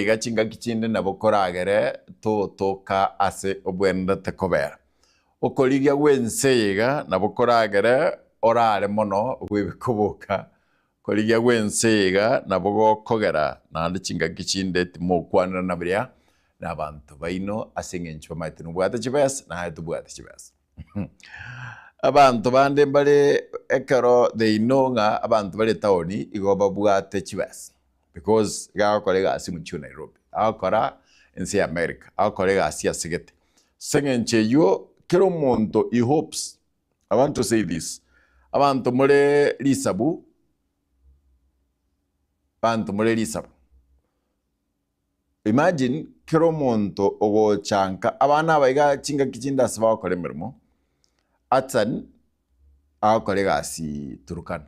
Iga chingaki chinde nabo koragere totoka ase obwenerete kobera. Okorigia gw'ense eye iga nabo koragere orare mono bwebe koboka. Okorigia gw'ense eye iga nabo gokogera naende chingaki chinde timokwanerana buya nabanto baino ase eng'encho bamaete nobwate chibesa naye tobwati chibesa. Abanto bande mbare ekero they know ng'a abanto bare etaoni igo babwate chibesa. Because iga agokora egasi omochie o Nairobi, agokora ense ya America, agokora egasi ase gete. Ase eng'encho eywo, kera omonto he hopes, I want to say this, abanto more risabu, abanto more risabu, imagine kera omonto ogocha nka, abana aba iga chingaki chinde ase bagokora emeremo, Hudson agokora egasi Turkana.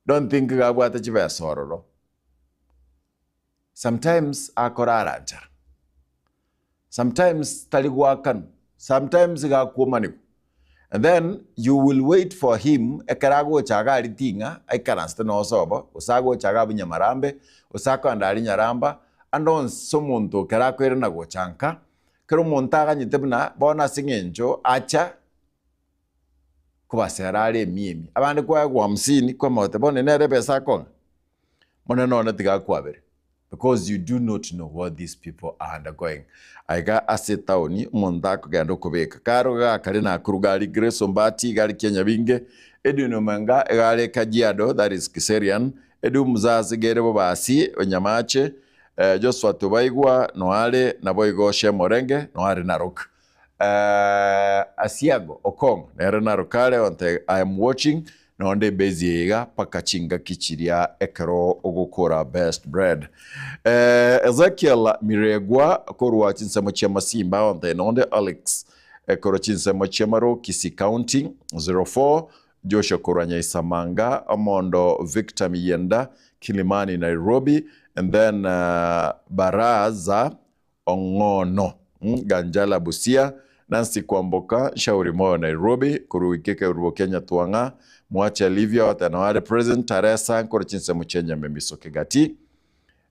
Don't think iga abwate chibesa ororo. Sometimes akorara nchara. Sometimes tari goakanwa. Sometimes iga akwomanigwa. And then you will wait for him ekero agocha iga aria ting'a aikaransete na osobo, gose agocha iga abwo Nyamarambe, gose akoenda aria Nyaramba, ande onsi omonto ekero akoirana gocha nka, kera omonto aganyete buna bono ase eng'encho acha. Kobasera are emiemi, abande kwaegwa hamsini, kwamanya goteba bono nere ebesa akong'a, monene one tiga akwabere because you do not know what these people are undergoing. Aiga ase etaoni omonto akogenda okobeka kare gakare Nakuru gari Grace Ombati gari Kianyabinge, Edwin Omwenga iga are Kajiado that is Kiserian, Edu Mzazi iga ere Bobasi Nyamache, Josphat Obaigwa noare naboigo Shem Orenge noare Narok. Asiago Okong nere narokare onte I am watching nonde ebase eye iga paka chingaki chiria ekero ogokora best bread. Ezekiel Miregwa korwa chinsemo chia Masimba onte nonde Alex korwa chinsemo chia Maro Kisii County 04 Joshua korwa Nyaisamanga Omondo Victor Miyenda Kilimani Nairobi and then Baraza Ong'ono, Ganjala Busia, Nancy Kwamboka, Shauri Moyo Nairobi, korwa goika ekerubo kia Nyatwang'a, Mwache Olivia Oteno are present, Taresa nkorwa chinsemo chia Nyamemiso Kegati,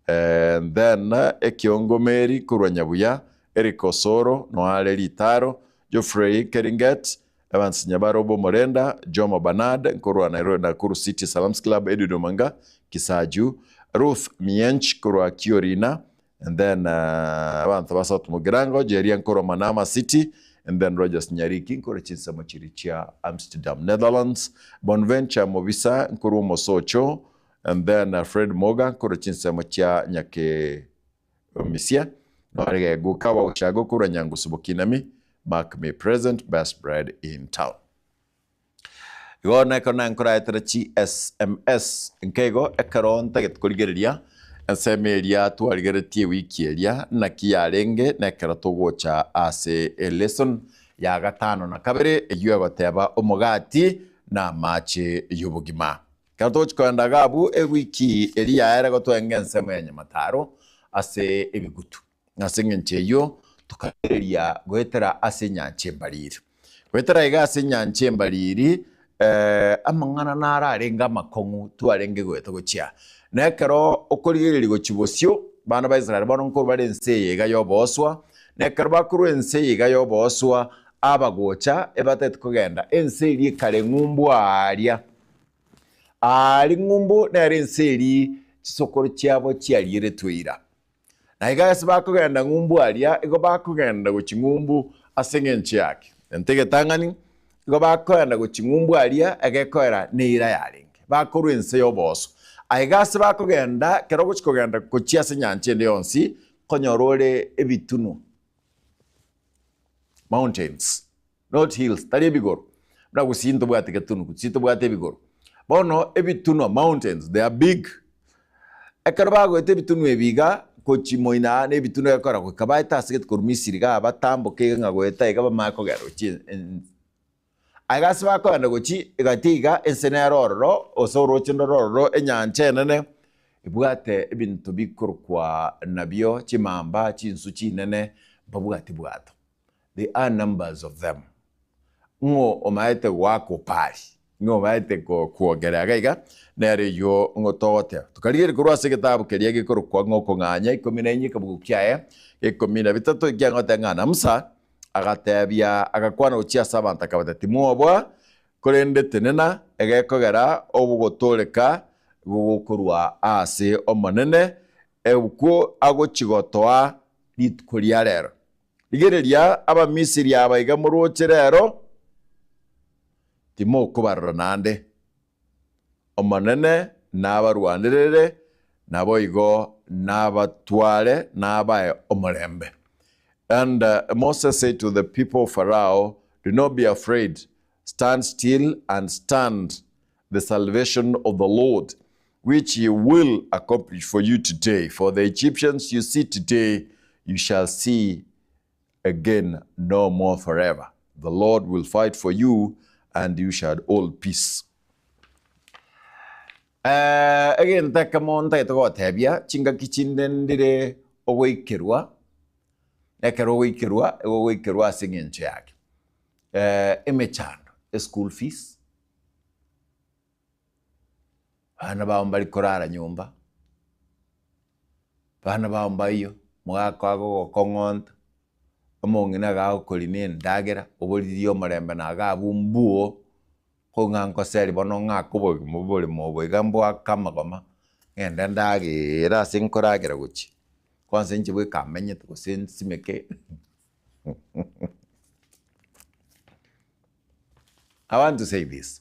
and then Ekiongo Mary korwa Nyabuya, Eric Osoro noare Ritaro, Geoffrey Keringet, Evans Nyabaro Bomorenda, Jomo Bernard nkorwa Nairobi Nakuru City Salams Club, Edwin Omanga Kisaju, Ruth Miench korwa Kiorina, And then abanto ba South Mugirango, Jeria nkorwa Manama City, and then Rogers Nyariki nkorwa chinsemo chiria chia Amsterdam, Netherlands, Bonventure Mobisa nkorwa Omosocho, and then Fred Moga nkorwa chinsemo chia Nyakemisia, nore Geguka wa Ushago korwa Nyangusu Bokinami, mark me present, best bread in town. Igo nekero nankoraetera chi sms nkeigo ekero ntagete korigereria ensemo eria twarigeretie ewiki eria naki yarenge nekero togocha ase elesson ya gatano na kabere eyio egoteba omogati na amache yobogima. Ekero togochi kogenda iga abwo ewiki eria yaera igo twenge ensemo ya nyamataro ase ebigutu. Ase engencho eyio tokabereria goetera ase enyancha embariri. Goetera iga ase enyancha embariri, amang'ana naro arenge amakong'u twarenge goeta gochia. Na ekero okorigereria gochia bosio, abana ba Israel bono nkorwa bare ense eye iga y'obooswa, na ekero bakorwa ense eye iga y'obooswa, abagocha ebatagete kogenda ense eria ekare ng'umbu aaria. Aaria ng'umbu nere ense eria chisokoro chiabo chiarieretwe eira. Na iga ase bakogenda ng'umbu aria, igo bakogenda gochia ng'umbu ase engencho yake. Ento egetang'ani, igo bakogenda gochia ng'umbu aria, egekoera neira yarenge, bakorwa ense y'obooso. Aiga ase bakogenda, ekero ogochia kogenda gochia ase enyancha ende yonsi, nkonyora ore ebitunwa, mountains. Not hills, tari ebigoro. Buna gusii ntobwate getunu, gusii tobwate ebigoro. Bono ebitunwa, mountains, they are big. Ekero bagoeta ebitunwa ebi iga, gochia moino aa na ebitunwa egekora goika baete ase gete korwa Misiri igaa batamboke iga ng'a goeta iga bamanye kogenda gochia Aiga ase bakogenda gochia egati iga ense nere ororo, gose oroche ndore ororo, enyancha enene, ebwate ebinto bikorokwa nabio chimamba, chinsu chinene, mbabwati bwato. There are numbers of them. Ng'o omaete goaka opari? Ng'a obaete kwongerea iga iga, nere eyio ng'o togoteba. Tokarigereria korwa ase egetabu keria gekorokwa ng'a Okong'anya ikomi na inye ekebugu kiaye gia ikomi na bitato ekiagera ngoteba ng'a na Musa agatebia agakwana gochia ase abanto akabatebia, Timwoboa, korende tenena, egekogera ogotooreka gokorwa ase Omonene, okwo agochia gotoa rituko ria rero. Rigereria, Abamisiri aba iga morooche rero, timokobarora naende. Omonene nabarwanerere, naboigo nabatware nabae omorembe. And Moses said to the people of Pharaoh, Do not be afraid, stand still and stand the salvation of the Lord, which he will accomplish for you today. For the Egyptians you see today, you shall see again no more forever. The Lord will fight for you, and you shall hold peace. Eh, egento ekemo ntagete gotebia, chingaki chinde ndire ogoikerwa, ekero ogoikerwa, igo ogoikerwa ase eng'encho yake. Eh, emechando, eschool fees, Abana bao mbari korara nyomba, abana bao mbaiyo, omogaka agogokong'onta, omong'ina iga agokorina endagera, oboririe omorembe na iga abwo mbuo, ko ng'a nkoseri bono ng'ake obogima oboremo obo iga mbwake amagoma, ng'ende ndagere ase nkoragera gochia, kwansa inche bweka amenyete gose nsimeke. I want to say this,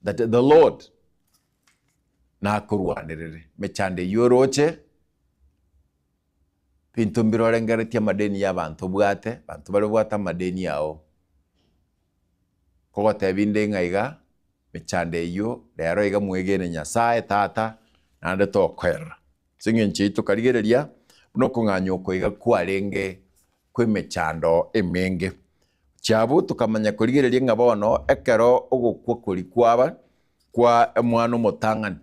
that the Lord nakorwanerere mechando eyio oroche, binto mbire orengereretie amadeni ya abanto obwate, abanto baria obwate amadeni ao, kogotebia inde ng'a iga, mechando eyio rero iga mwegene Nyasaye tata, naende tokoerera. Ase eng'encho eyio tokarigereria buna okong'anya oko iga kwarenge kw'emechando emenge. Chiabo tokamanya korigereria ng'a bono ekero ogokwa koria kwaba kwa omwana omotang'ani,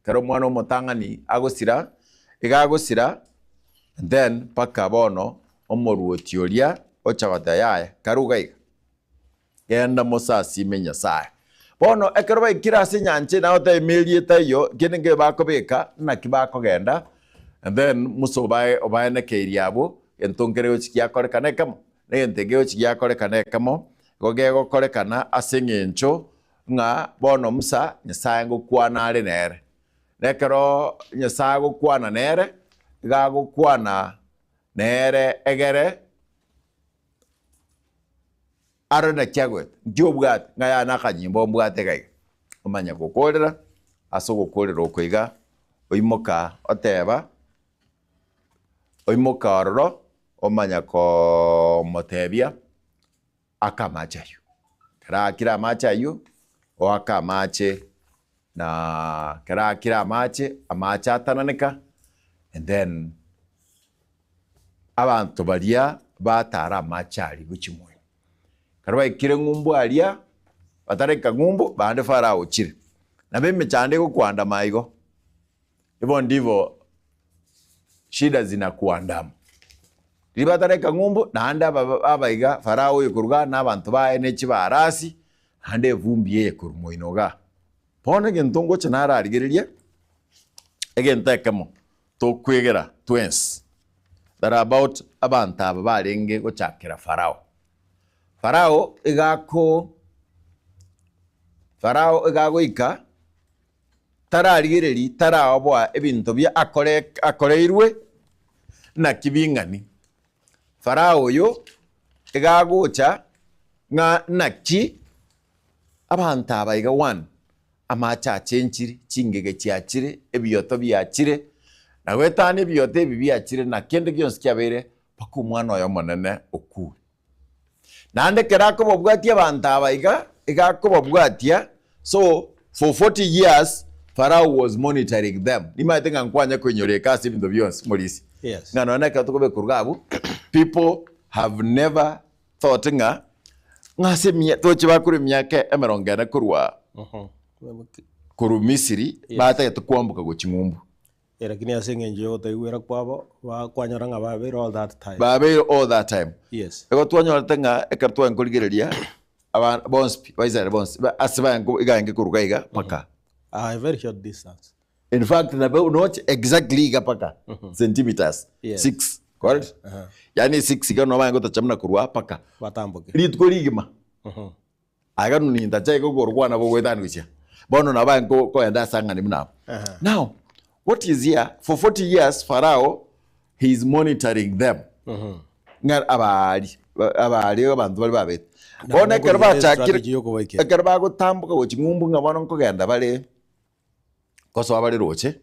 ekero omwana omotang'ani agosira, iga agosira then mpaka bono omoruoti oria ocha goteba yaya karu iga iga. Genda mosasime Nyasae. Bono ekero baikire ase enyancha nagoteba emeeri etaiyo, kende nkebe bakobeka, naki bakogenda, and then Musa obae obaenekeirie abwo, gento nkere gochi giakorekana ekemo, na egento eke gochi giakorekana ekemo, igo gegokorekana ase eng'encho ng'a bono Musa, Nyasae ngokwana are nere. Na ekero Nyasae agokwana nere, iga agokwana nere egere. Arore naki agoeta, nki obwate? Ng'a yaya nakanyimbo mbwate iga iga. Omanye gokorera, ase ogokorera oko iga, oimoka oteba, oimoka ororo, omanya koomotebia ake amache aywo. Ekero aakire amache aywo, oake amache na ekero aakire amache, amache atananeka and then. Abanto baria batara amache aria gochia moyo. Ekero baikire ng'umbu aria, bataraika ng'umbu, bande Farao ochire. Nabo emechando egokoandama igo. Hivyo ndivyo shida zinakuandama. Riria bataraika ng'umbu, naende aba abaiga Farao oyo korwa igaa na abanto baye ne chibarasi, naende evumbi eye korwa moino igaa. Bono egento ngocha nararigereria, egento ekemo. Tokwegera twensi that about abanto aba barenge gochakera Farao. Farao iga ako Farao iga agoika tararigereria taraoboa ebinto bia akore akoreirwe naki bing'ani. Farao oyo iga agocha ng'a naki abanto aba iga one. Amache achenchire, chingege chiachire, ebioto biachire, na goetania ebioto ebi biachire na kende gionsi kiabeire mpaka omwana oye omonene okure. Naende ekero akobabwatia abanto aba iga, iga akobabwatia, so for 40 years Farao was monitoring them. Nimanyete ng'a nkwanya koinyora eka ase ebinto bionsi morisia. Yes. Ng'a nonya na ekero tokobeka koruga abwo, people have never thought ng'a ng'a ase emia toche bakure emiaka emerongo ene korwa korwa Misiri Yes. batagete kwamboka gochia ng'umbu. Eh, lakini ase eng'encho ya ogotaigwera kwabo, ba kwanyora ng'a babeire all that time. Babeire all that time. Yes. Igo twanyorete ng'a ekero twarenge korigereria. Aba bonsi pi, Abaisraeli bonsi, ba- ase baye iga aenge koruga iga mpaka. A very short distance. In fact, nabe noche exactly iga mpaka centimeters Yes. 6 correct? Yaani 6 iga nobaye gotacha buna korwa mpaka Batamboke. rituko rigima. Aiga nintacha iga okorwana bogoetania gochia. Bono nabo aye nko- koenda ase ang'ani buna abwo. Now, what is here, for 40 years Farao he is monitoring them. Ng'a abaari, abaari abanto baria babete. Bono ekero Nabo bachakire, strategy yokobaikera. ekero bagotamboka gochia ng'umbu ng'a bono nkogenda bare kosoa bare roche,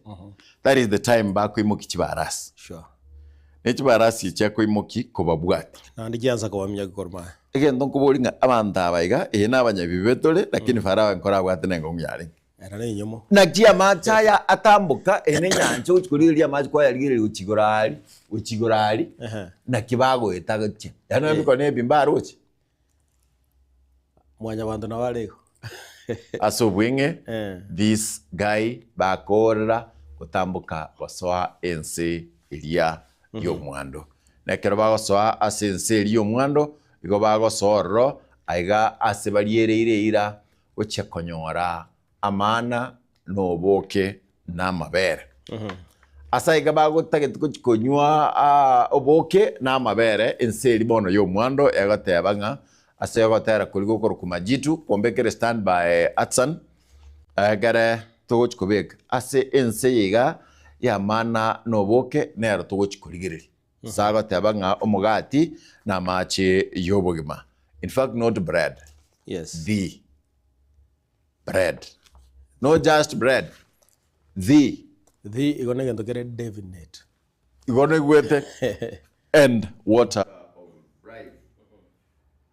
that is the time bakoimokia chibarasi. Sure. Ne chibarasi echi akoimokia kobabwatia. Naende chiansa kobaminyaki korwa maye. Egento nkobori ng'a abanto aba iga, ee nabanyabibe tore, lakini Farao nkorabwate nengong'u yarenge. Ere nenyomo. Naki amache aya atamboka, eye nenyancha ogochia korigereria amache kwayarigereria gochia igoro aria, gochia igoro aria, Ehe. naki bagoeta gochia. Yaani nonya emikono ebi mbaroche. Mwanyabanto nabo are igo. Ase obweng'e, Eh. this guy bakoorera gotamboka gosoa ense eria y'omwando. Na ekero bagosoa ase ense eria y'omwando, igo bagosoa ororo aiga ase bariereire eira gochia konyora amana na oboke na amabere. Ase aiga bagotagete gochia konywa oboke na amabere, ense eria bono y'omwando egoteba ng'a ase ogotera koria gokorokwa Majitu, kombekere stand by Hudson, ekere togochia kobeka ase ense eye iga y'amana na oboke nero togochia korigereria. Ase agoteba ng'a omogati na amache y'obogima, in fact not bread, Yes. the bread, not just bread, the. The igo negento kere definite. Igo noigwete and water of life.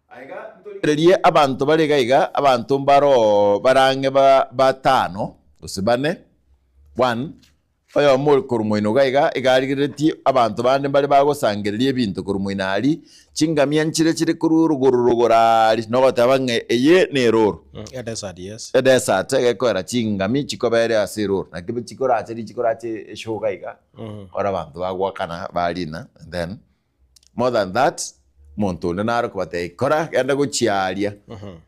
Aiga ntorigererie abanto bare iga iga, abanto mbaroo bare ang'e ba batano gose bane, one, oyomo ore korwa moino iga iga, iga arigereretie abanto bande mbare bagosangereria ebinto korwa moino aria, chingamia nchire chire korwa orogoro rogoro aaria, nogoteba ng'a eye neroro. Edesert, yes. Edesert egekoera chingami chikobere ase eroro, naki chikorache richikorache eshoga iga, ore abanto bagoakana barina and then More than that, omonto onde nare kobatebia kora genda gochia aria,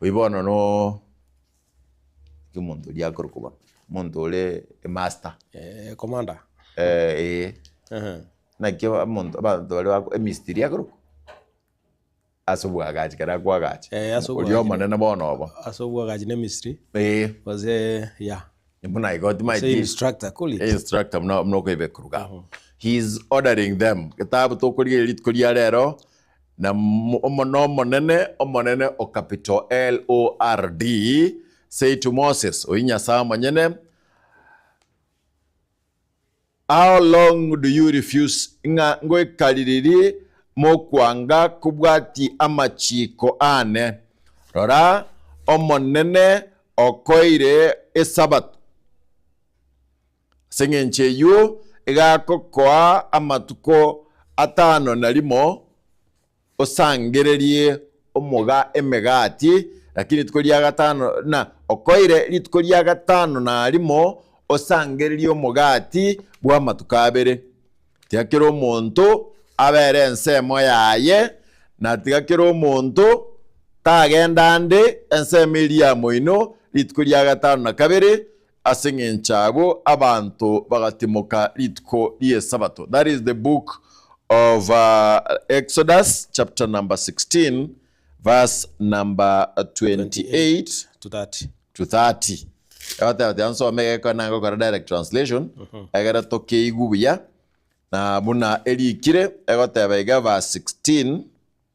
oyio bono no ki omonto oria akorokwa bono, omonto ore emaster. Eh, commander. Eh, eh. Ehe. Naki omonto abanto baria bako emistiri akorokwa? Ase obwagachi kere akoagacha. Eh, ase Oria obwagachi. omonene bono obo. Ase obwagachi na emisiri, Eh. gose yeah. Buna igo Say timaeti instructor, call it. instructor buna buna okoibekuruga mm -hmm. He is ordering them getabu tokorigereria rituko ria rero na omono omonene omonene o capital L O R D say to Moses oyi Nyasaye omonyene How long do you refuse ng'a ngoikaririri mokwanga kobwatia amachiiko aane? Rora, Omonene okoeire Esabato. Ase engencho eyio igakokoa amatuko atano na rimo osangererie omoga emegati, lakini rituko ria gatano na okoire rituko ria gatano na rimo osangererie omogati bw'amatuko abere. Tiga kera omonto abere ensemo yaye, na tiga kera omonto tagenda ande ensemo eria ya moino rituko ria gatano na kabere, ase engencho abwo abanto bagatimoka rituko ri'Esabato. That is the book of Exodus chapter number 16 verse number 28 to 30. to 30. Egoteba tiga nsome egekone na ngokora direct translation egere tokeigwe buya na buna erikire egoteba iga verse 16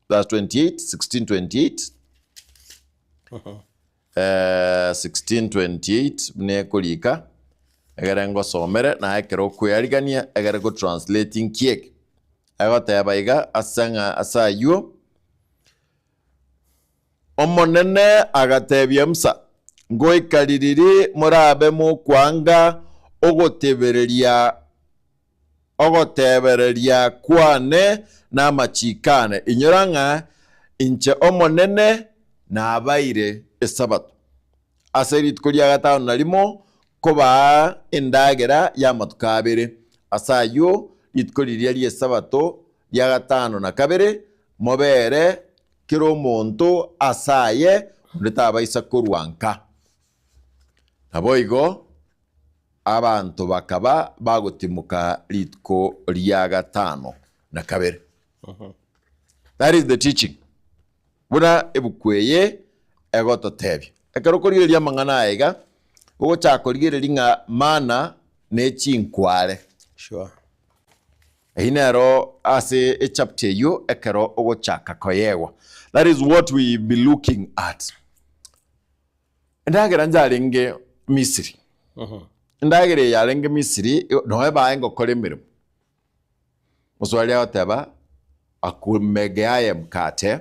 verse 28 16 28 16:28 buna ekorika, egere ngosomere, naye ekero okwearigania egere go translate nki eke. Egoteba iga ase ng'a ase ayio, Omonene agatebia Musa, Ngoika ririri morabe mokwanga ogotebereria ogotebereria kwane na amachiiko aane, inyora ng'a inche Omonene nabaire Esabato ase rituko ria gatano na rimo kobaa endagera y'amatuko abere. Ase ayio rituko riria ri'Esabato ria gatano na kabere mobeere kera omonto ase aye. Onde tabaisa korwa nka. Naboigo abanto bakaba bagotimoka rituko ria gatano na kabere. That is the teaching. Buna ebuku eye egototebia. Ekero okorigereria amang'ana aya iga, ogochaka korigereria ng'a mana ne chinkware. Sure. Eyio nero ase echapter eyio ekero ogochaka koyegwa. That is what we be looking at. Endagera njarenge Misiri. Endagera eye yarenge Misiri, noe baye ngokora emeremo. Moswahili agoteba, akumegeaye mkate,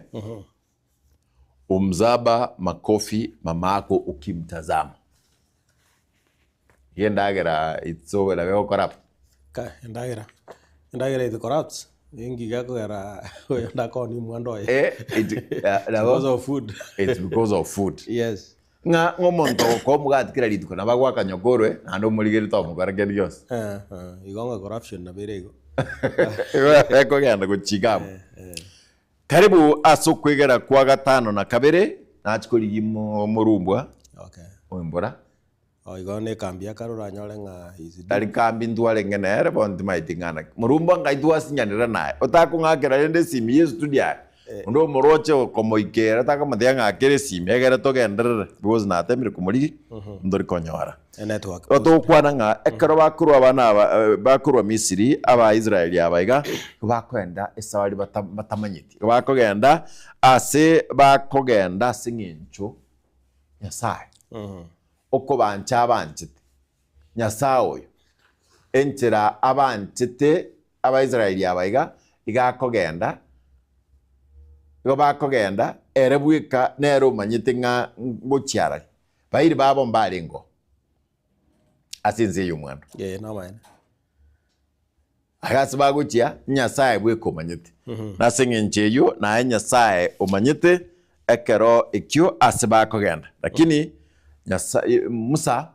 umzaba makofi mamako ukimtazama. Iga endagera it's nabo egokora aba. Ka endagera, endagera it corrupts, engiya ekogera oyonde akoonie omwando oye. Eh, it, nabo, Because of food. it's because of food. Yes. Ng'a ng'a omonto ogokoa omogati kera rituko nabo agoaka nyoka orwe naende omorigererie tomokora kende gionsi. Eh, eh, igo ng'a corruption nabo ere igo. Igo ekogenda gochia iga abwo. Karibu ase okwegera kwa gatano na kabere, nachia korigia mo- omorumbwa Okay. oimbora. Oh, igo na ekambi ya kare oranyore ng'a is deep. Tari kambi ntwarenge nere bono timaeti ng'ana ki. Morumbwa ngai twasinyanera naye, otakong'akera rende esimi ye estudio aye, onde omoroche okomoikera otakomotebia ng'akere esimi egere togenderere because natemire komorigia ntori konyora. Enetwork. Igo togokwana ng'a ekero bakorwa abana aba eh, bakorwa Misiri, Abaisraeli aba iga, bakoenda esabari bata batamanyeti. Bakogenda ase bakogenda ase eng'encho Nyasae okobancha abanchete. Nyasae oyo, enchera abanchete Abaisraeli aba iga, iga akogenda, igo bakogenda, ere bweka nere omanyete ng'a ngochia arari. Bairi babo mbarengeo ase ense y'omwando. Ee, namaene. Aya ase bagochia, Nyasae bweka omanyete. Na ase engencho eyio naye Nyasae omanyete ekero ekio ase bakogenda. Lakini Nyasae, Musa,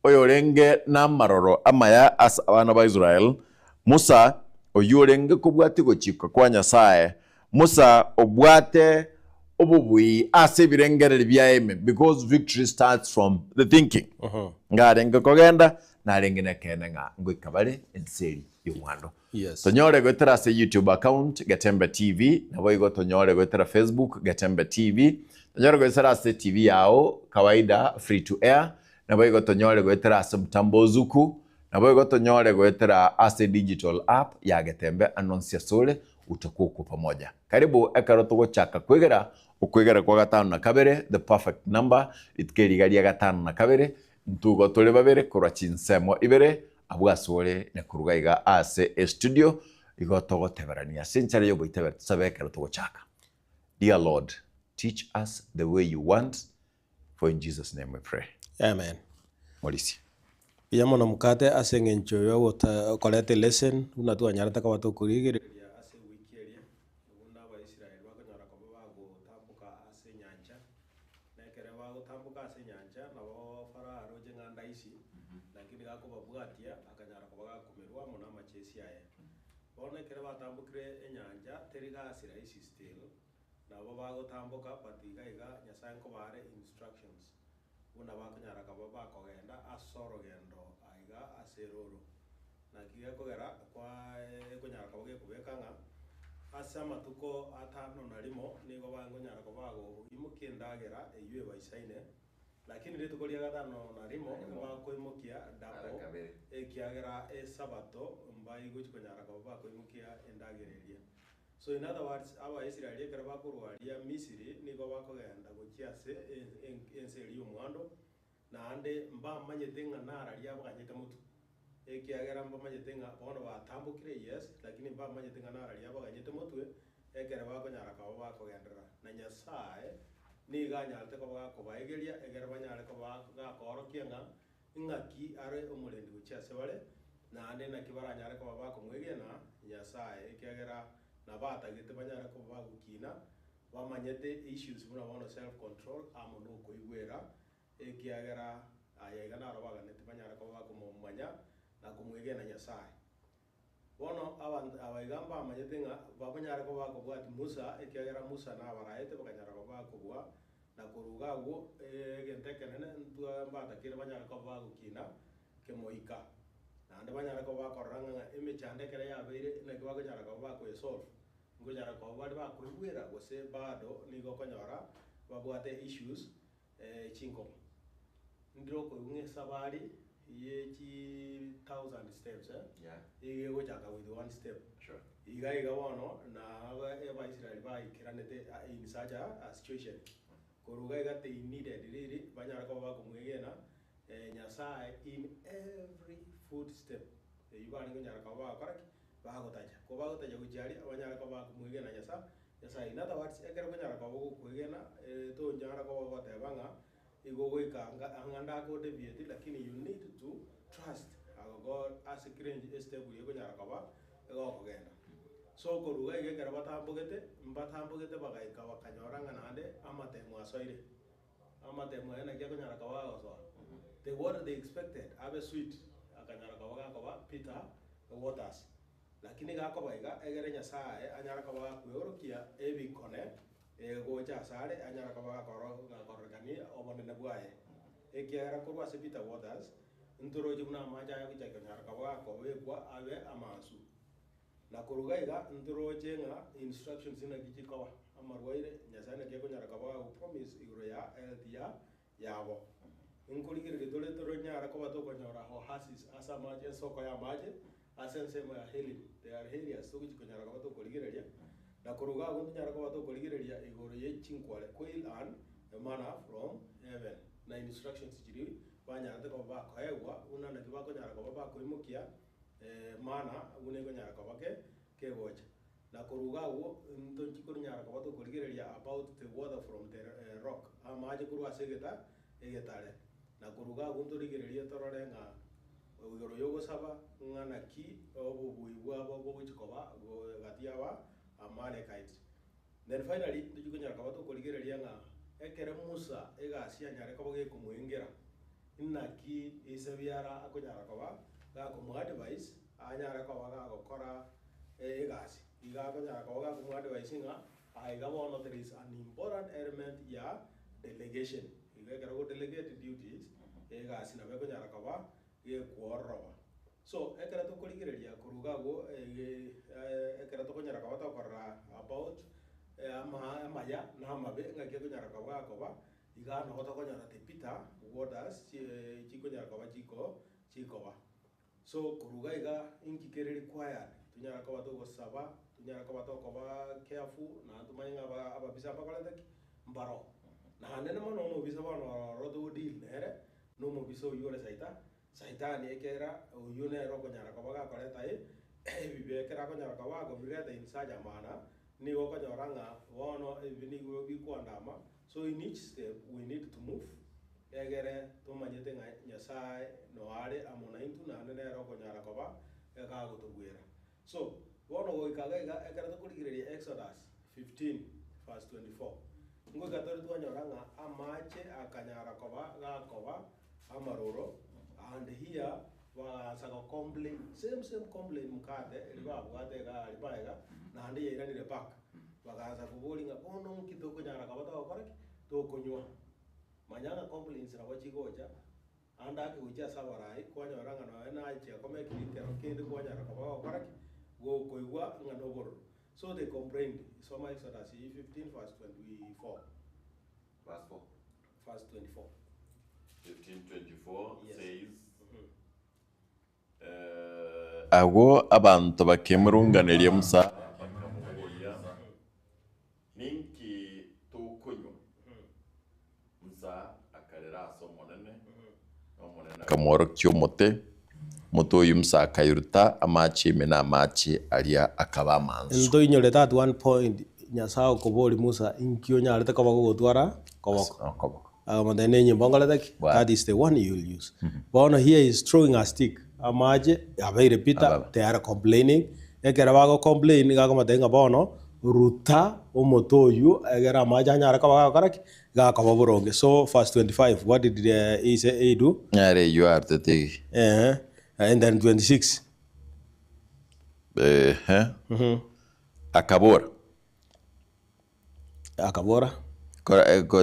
oyorenge namaroro amaya ase abana ba Israel, Musa, oyio orenge kobwatia ogochika kwa Nyasae, Musa obwate obobui ase ebirengererio biaye ime, because victory starts from the thinking. Ngarenge kogenda, narenge nekeene ng'a ngoika bare ense eria y'omwando. Yes. Tonyore goetera ase YouTube account Getembe TV, naboigo tonyore goetera Facebook Getembe TV, tonyore goetera ase TV yao kawaida free to air, naboigo tonyore goetera ase mtambo Ozuku, naboigo tonyore goetera ase digital app ya Getembe anonsi asore utakuwa uko pamoja. Karibu ekero togochaka kwegera okwegera kwa gatano na kabere, the perfect number, rituko eri iga ria gatano na kabere, Ntugo tore babere korwa chinsemo ibere, abwo asore na koruga iga ase estudio, igo togoteberania ase enchera y'oboitaberi tosabe ekero togochaka. Dear Lord, teach us the way you want, for in Jesus name we pray. Amen. Morisia. Mbuya mono mokate ase eng'encho yogota koreta elesson buna twanyarete koba tokorigereria ase ewiki eria, buna abaisraeli bakonyora koba bagotamboka ase enyancha. Na ekero bagotamboka ase enyancha, nabo Farao aroche ng'a ndaisi, lakini gakobabwatia, akanyara koba gakomerwa amo namachesi aye. Bono ekero batambokire enyancha, teri gasi rahisi still, nabo bagotamboka but iga iga Nyasaye nkobare instructions buna bakonyara koba bakogenda ase orogendo aiga ase eroro. Naki gekogera kwaye ekonyara koba gekobeka ng'a ase amatuko atano na rimo nigo bakonyara koba bagoimokia endagera eyio ebaisaine, lakini rituko ria gatano na rimo mbakoimokia double, ekiagera esabato mbaigochi konyara koba bakoimokia endagera eria. So in other words, Abaisraeli ekero bakorwa aria Misiri nigo bakogenda gochia ase ense eria y'omwando, Naende mbamanyete ng'a nararia abaganyete motwe, ekiagera mbamanyete ng'a bono batambokire, yes, lakini mbamanyete ng'a nararia abaganyete motwe, ekero bakonyara koba bakogenderera. Na Nyasae nigo anyarete koba gakobaegeria, ekero banyare koba gakoorokia ng'a ing'aki are omorendi gochia ase bare, naende naki baranyare koba bakomwegena Nyasae, ekiagera nabatagete banyare koba bagokina, bamanyete issues buna bono self control amo na okoigwera ekiagera aya iga naro baganeti banyare koba bakomomanya na komwegena Nyasae. Bono abanto aba iga mbamanyete ng'a babanyare koba bakobwatia Musa, ekiagera Musa nabaraete bakanyara koba bakobua. Na korwa iga agwo egento ekenene ntwa mbatakire banyare koba bagokina kemoika. Naende banyare koba bakorora ng'a emechando ekero yabeire naki bakonyara koba bakoyesolve, nkonyara koba bare bakoigwera gose bado nigo okonyora babwate issues chinkong'u. Ndire okoigwa ng'a esabari ye chi thousand steps eh, Yeah. iga egochaka with one step. Sure. Iga iga bono na aba abaisraeli baikeranete in such a situation. Korwa iga iga they needed really banyare koba bakomwegena Nyasaye in every foot step eywo barenge konyara koba bagokora ki? Bagotacha. Ko bagotacha gochia aria banyare koba bakomwegena Nyasa Nyasaye. In other words, ekero okonyara koba ogokwegena tonyara koba ogoteba ng'a igo ogoika anga ang'a ndakodeviate lakini you need to trust our God ase kera estep eria ekonyara koba egokogenda. So korwa iga iga ekero batambogete, mbatambogete bagaika bakanyora ng'a naende amatemo asoire. Amatemo aya naki akonyara koba agosoa? The what they expected abe sweet akanyara koba gakoba bitter waters. Lakini gakoba iga egere Nyasaye anyare koba gakweorokia ebikone gocha asare anyare koba gakoro gakororekania obonene bwaye. Ekiagera korwa ase bitter waters, ntoroche buna amache aya gochia konyara koba gakobekwa abe amansu. Na korwa iga iga ntoroche ng'a instructions naki chikoba, amarwaire, Nyasaye naki akonyara koba gagopromise igoro ya health ya yabo. Nkorigereria tore toronyare koba tokonyora oasis ase amache ensoko ya amache ase ensemo ya Elim. There are areas togochi konyara koba tokorigereria, na korwa iga abwo ntonyare koba tokorigereria igoro ye chinkware, quail and manna from heaven, na instructions chiria banyarete koba bakoegwa buna naki bakonyara koba bakoimokia Manna buna ekonyara koba ke kegocha. Na korwa iga agwo ntochi konyara koba tokorigereria about the water from the rock, amache korwa ase egeta egetare. Na korwa iga agwo ntorigererie torore ng'a igoro yogosaba ng'a naki obobui bwabo bogochi koba gati yaba Amalekites. Then finally ntochi konyara koba tokorigereria ng'a ekere Musa egasi yanyare koba gekomoengera, Inaki ise biara akonyara koba gakomoadvise anyare koba gagokora egasi? Iga akonyara koba gakomoadvise ng'a aiga bono there is an important element ya delegation. Igo ekero ogo delegate duties, egasi nabo ekonyara koba gekwororoba. So ekero tokorigereria korwa iga abwo ekero tokonyara koba tokorora about ama amaya na amabe ng'aki ekonyara koba gakoba. Iga nabo tokonyora the bitter waters chikonyara koba chiko chikoba. So korwa iga iga inki kere required tonyare koba togosaba, tonyare koba tokoba careful naende tomanye ng'a aba ababisa mbakorete ki? Mbaro. Naende mono omobisa bono ororo togo deal nere, na omobisa oywo ore saita saitani ekera oywo nere okonyara koba gakoreta e ebibe ekero akonyara koba akobireta in such a manner, nigo okonyora ng'a bono ebibe nigo bikoandama. So in each step we need to move egere tomanyete ng'a Nyasaye noare amo naintwe naende nere okonyara koba gagotobwera. So bono goika iga iga ekero tokorigereria Exodus 15 verse 24, ngoika tore twanyora ng'a amache akanyara koba gakoba amaroro and here bagaansa go complain, same same complain mokate eria babwate iga aria magega naende yairanire back. Bagaansa koboria ng'a bono nki tokonyara koba togokora ki? Tokonywa. Manya ng'a complaints nabo chigocha, ande ake gochia ase abarai, kwanyora ng'a nonya nachia komekiri ekero kende kwanyara koba ogokora ki? Gokoigwa ng'a nobororo. So they complained. Soma Exodus 15 verse 24. Verse 4. Verse 24. 15:24 Yes. says Agwo abanto bakemurunganeria Musa, bakamoboria, Ninki tokonywa? Musa akarera ase Omonene, na Omonene akamworokia omote. Omote oyio Musa akayoruta amache ime, na amache aria akaba amansu. Ntoinyorete at one point Nyasae okoboria Musa, Inki onyarete koba gogotwara koboko? Okoboko. Akamotebia, Nenyimbo nkorete ki? Bwana. That is the one you will use. Bono here he is throwing a stick, amache abeire bitter, Ababa. they are complaining. Ekero bago complain nigo akomotebia ng'a bono ruta omote oywo egere amache anyare koba gagokora ki? Gakoba boronge. So verse 25, what did he say he do? Nere eyio arutete egi. Eeh, and then 26. Ehe. Akabora. Akabora.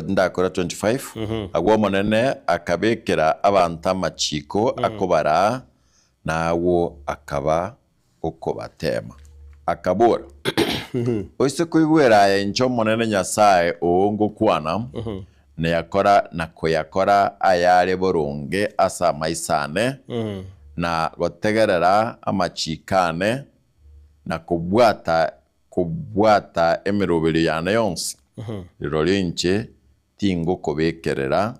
Ndakora 25, Agwo Omonene akabekera abanto amachiiko akobaraa, na agwo akaba okobateema. Akabora, Oise koigwera aya inche Omonene Nyasae oo ngokwana, nayakora na koyakora ayare boronge ase amaiso aane, na gotegerera amachiiko aane, na kobwata kobwata emeroberio yane yonsi, rirorio inche tingokobekerera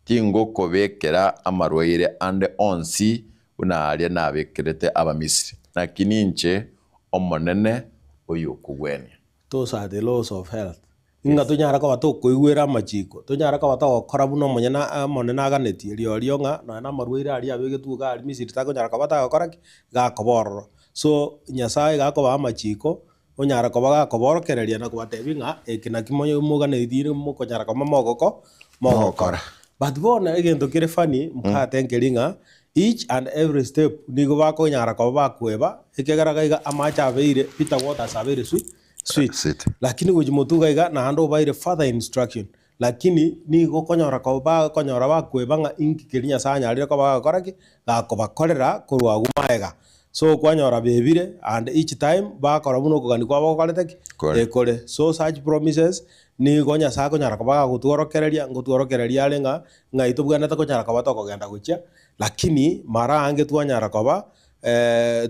tingokobekera amarwaire ande onsi buna aria nabekerete Abamisiri, naki ninche Omonene oyokogwenia. Those are the laws of health. Ng'a tonyare koba tokoigwera amachiko, tonyare koba togokora buna omonyene Omonene aganetie, rirorio ng'a nonya na amarwaire aria abegetwe iga aria Misiri takonyara koba tagokora ki? Gakoba ororo. So, Nyasaye iga akobaa amachiko, onyara koba gakoborokereria na kobatebia ng'a eke naki moyo moganetie mokonyara koba mogoko mogokora. But bono egento kere funny, mokate nkeri ng'a each and every step nigo bakonyara koba bakweba, ekiagera iga iga amache abeire bitter waters abeire sweet sweet. Sweet. Lakini gochia motwe iga iga naende obaire further instruction, lakini nigo okonyora koba bakonyora bakweba ng'a inki keria Nyasaye anyarire koba gagokora ki? Gakobakorera korwa agwo magega. So kwanyora bebire and each time bakora buna okogania kwabo gokorete ki? Kore. Ekore. So such promises nigo Nyasaye akonyara koba gagotworokereria, ngotworokereria are ng'a ng'ai tobwenerete konyara koba tokogenda gochia, lakini mara aange twanyara koba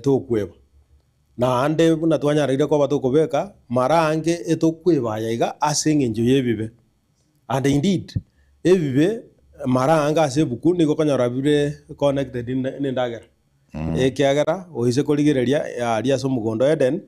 tokweba. Naende buna twanyareire koba tokobeka, mara aange etokweba aya iga ase eng'encho y'ebibe. And indeed, ebibe mara aange ase ebuku nigo okonyora bire connected nendagera. Ekiagera oise korigereria aria ase omogondo o Eden,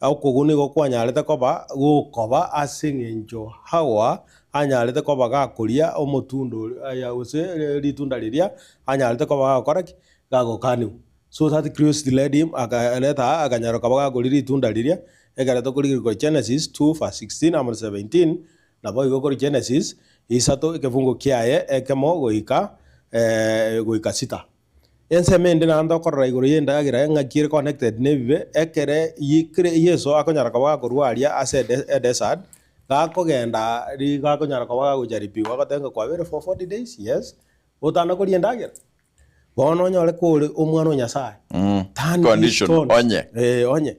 okogwa nigo kwanyarete koba gokoba ase eng'encho Hawa anyarete koba gakoria omotundo oria gose ritunda riria anyarete koba gagokora ki? Gagokanigwa. So that curiosity led him, akaleta akanyara koba gakoria ritunda riria, ekero tokorigereria korwa Genesis 2 verse 16 amo na 17, naboigo korwa Genesis isato ekefungo kiaye ekemo goika goika sita. Ensemo ende naende tokorora igoro y'endagera ng'aki ere connected na ebibe, ekere Yeso akonyara koba gakorwa aria ase edesert, gakogenda gakonyara koba gagojaribiwa agoteba ng'a kwabeire for 40 days, yes, otana koria endagera. Bono onyore kore omwana o Nyasae, turn these Condition, stones, onye. eh, onye,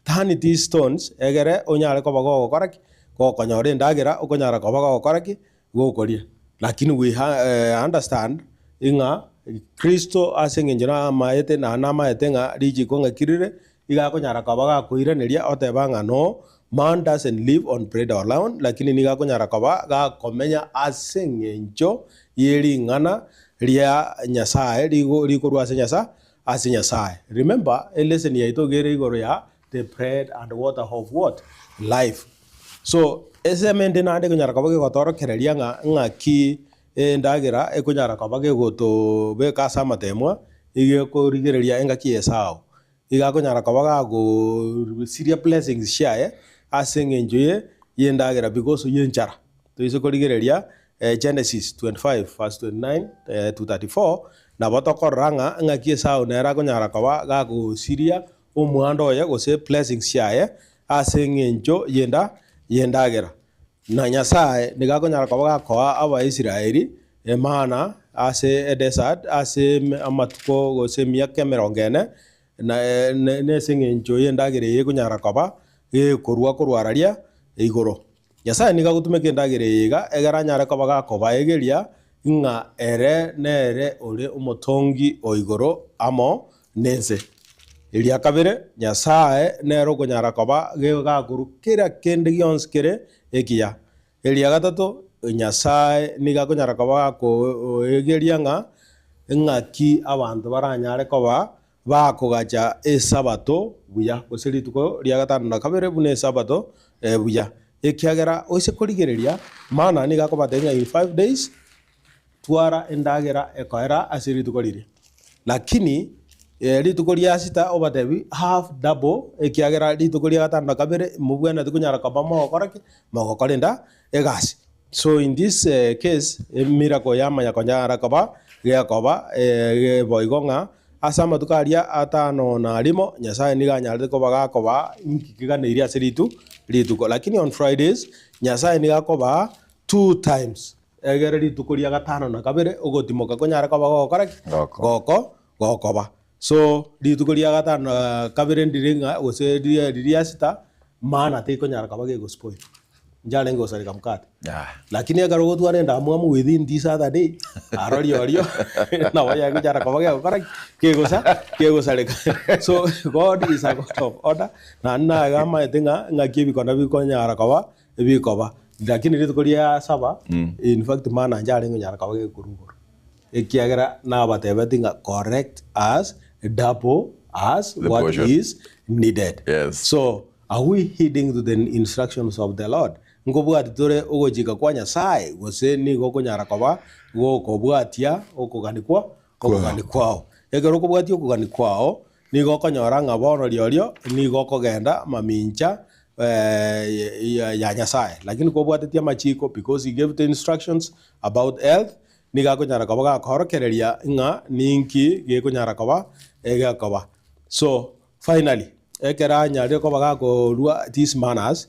turn these stones egere onyare koba gogokora ki? Gokonyora endagera okonyara koba gogokora ki? Gokoria. Lakini we ha eh, understand ng'a Kristo ase eng'encho namaete na namaete ng'a richiko ng'aki rire, iga akonyara koba gakoiraneria oteba ng'a no, man doesn't live on bread alone, lakini nigo akonyara koba gakomenya ase eng'encho ye ring'ana ria Nyasae rigo rikorwa ase Nyasa ase Nyasae. Remember, eleseni yaito iga ere igoro ya the bread and water of what? Life. So, esemo ende naende ekonyara koba gegotorokereria ng'a ng'aki endagera ekonyara koba gegotobeka ase amatemwa, iga ekorigereria engaki ya Esau. Iga akonyara koba gagosiria blessings chiaye ase eng'encho ye y'endagera because y'enchara. Toise korigereria Genesis 25 verse 29 to 34, nabo tokorora ng'a ng'aki Esau nere akonyara koba gagosiria omwando oye gose blessings chiaye ase eng'encho y'enda y'endagera. Na Nyasae nigo akonyara koba gakoa Abaisraeli emana ase edesert ase amatuko gose emiaka emerongo ene, na nese eng'encho y'endagera eye ekonyara koba gekorwa korwa araria igoro. Nyasae nigo agotumeka endagera eye iga, egere anyare koba gakobaegeria ng'a ere nere ore omotongi o igoro amo nense. Eria kabere, Nyasae nere okonyara koba gakorwa kera kende gionsi kere ekiya. Eria gatato, Nyasae nigo akonyara koba gakoegeria ng'a ng'aki abanto baranyare koba bakogacha Esabato buya, gose rituko ria gatano na kabere buna Esabato buya. Ekiagera oise korigereria, mana nigo akobatebia ng'a in 5 days twara endagera ekoera ase rituko riria. Lakini rituko ria sita obatebi have double ekiagera rituko ria gatano na kabere mobwenereti konyara koba mogokora ki? Mogokora enda egasi. So in this case emiracle yamanya konyara koba gekoba boigo ng'a. Ase amatuko aria atano na rimo, Nyasae nigo anyarete koba gakobaa inki keganeirie ase ritu rituko. Lakini on Fridays, Nyasae nigo akobaa two times, egere rituko ria gatano na kabere ogotimoka konyare koba gogokora ki? Goko. Goko gokoba. So rituko ria gatano na kabere ndire ng'a gose riria riria sita, maana tekonyara koba gegospoil. Ncharenge gosareka mkate. Yeah. Lakini ekero ogotwara endamwamu within this other day, arori orio nabo yagochara koba gegokora ki? Kegosa kegosareka. So God is a God of order, naende naye amaete ng'a ng'aki ebikone bikonyara koba ebikoba. Lakini rituko ria saba, in fact mana ncharenge konyara koba gekorwa igoro. Ekiagera nabatebetie ng'a correct as double as The what portion. is needed. Yes. So are we heeding to the instructions of the Lord? Nkobwati tore ogochika kwa Nyasae gose nigo okonyara koba gokobwatia okogani kwa okogani kwao. Ekero okobwatia okogani kwao nigo okonyora ng'a bono riorio nigo okogenda mamincha eh, ya Nyasae. Lakini kobwatetie amachiko because he gave the instructions about health Nigo akonyara koba gakoorokereria ng'a ninki gekonyara koba egekoba. So, finally, ekero anyarire koba gakorua these manners,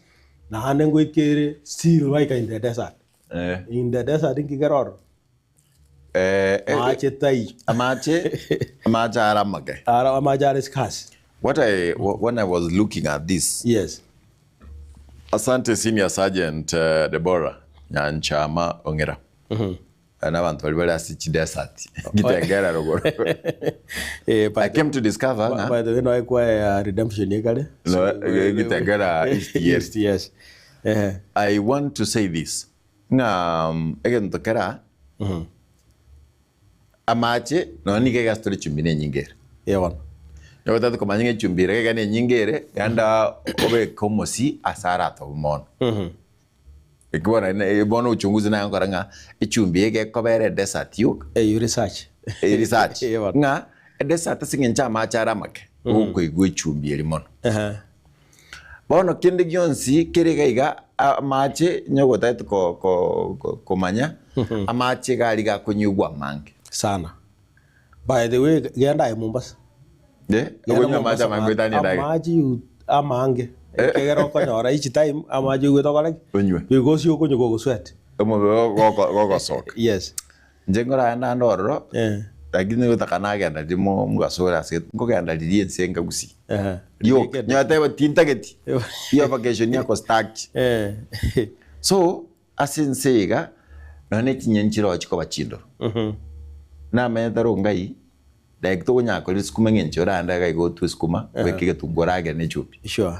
naende ngoika ere still baika in the desert. Eh. In the desert nki kere ororo? Eh, eh, Amache taiyo. amache amache are amake. Ara amache are scarce. What I when I was looking at this, Yes. Asante Senior Sergeant uh, Deborah Nyanchama Ong'era. Aya nabanto baria bare ase chidesert Kitengela rogoro. Eh, by I came to discover ng'a By the way, noe kwa ya redemption ekare. No, eh, Kitengela East yes. East, yes. Eh. I want to say this ng'a um, egento kera amache nonya nigo egasi tore echumbi na enyinge ere. Eh, bono. Nigo otagete komanya ng'a echumbi ere iga na enyinge ere, genda obeke omosie ase aratobe mono. Eki bono ne bono uchunguzi naye nkora ng'a echumbi eye gekoba ere edesert yoka. Eyio research. Eye research. Eye bono. Ng'a edesert ase eng'encho amache are amake, okoigwa echumbi eria mono. Ehe. Bono kende gionsi kere iga iga amache onye gotagete ko ko ko komanya, amache iga aria gakonyigwa amange. Sana. By the way, genda aye Mombasa. Eh, Genda okonywa amache Mombasa amange goetania endagera. amache you amange. Ekegera okonyora each time amache oigwete okore ki? Onywe. Because okonywa kogosweat. Omobere goko gogosoka. Yes. Inche nkoragenda ande ororo, Eh. lakini gotaka nagenda riria mo mogaso ore ase nkogenda riria ense enkagusi. Ehe. Rioka, nyoteba tintageti, iyo vacation yako staki. Eh. So, Ase ense eye iga, nonya ne chinyeni chirochio chikoba chindoro. Namanyete aro ngai, like tokonyara koria esukuma eng'encho orande iga iga otwe esukuma, obeke egetunguo oragere ne echumbi. Sure.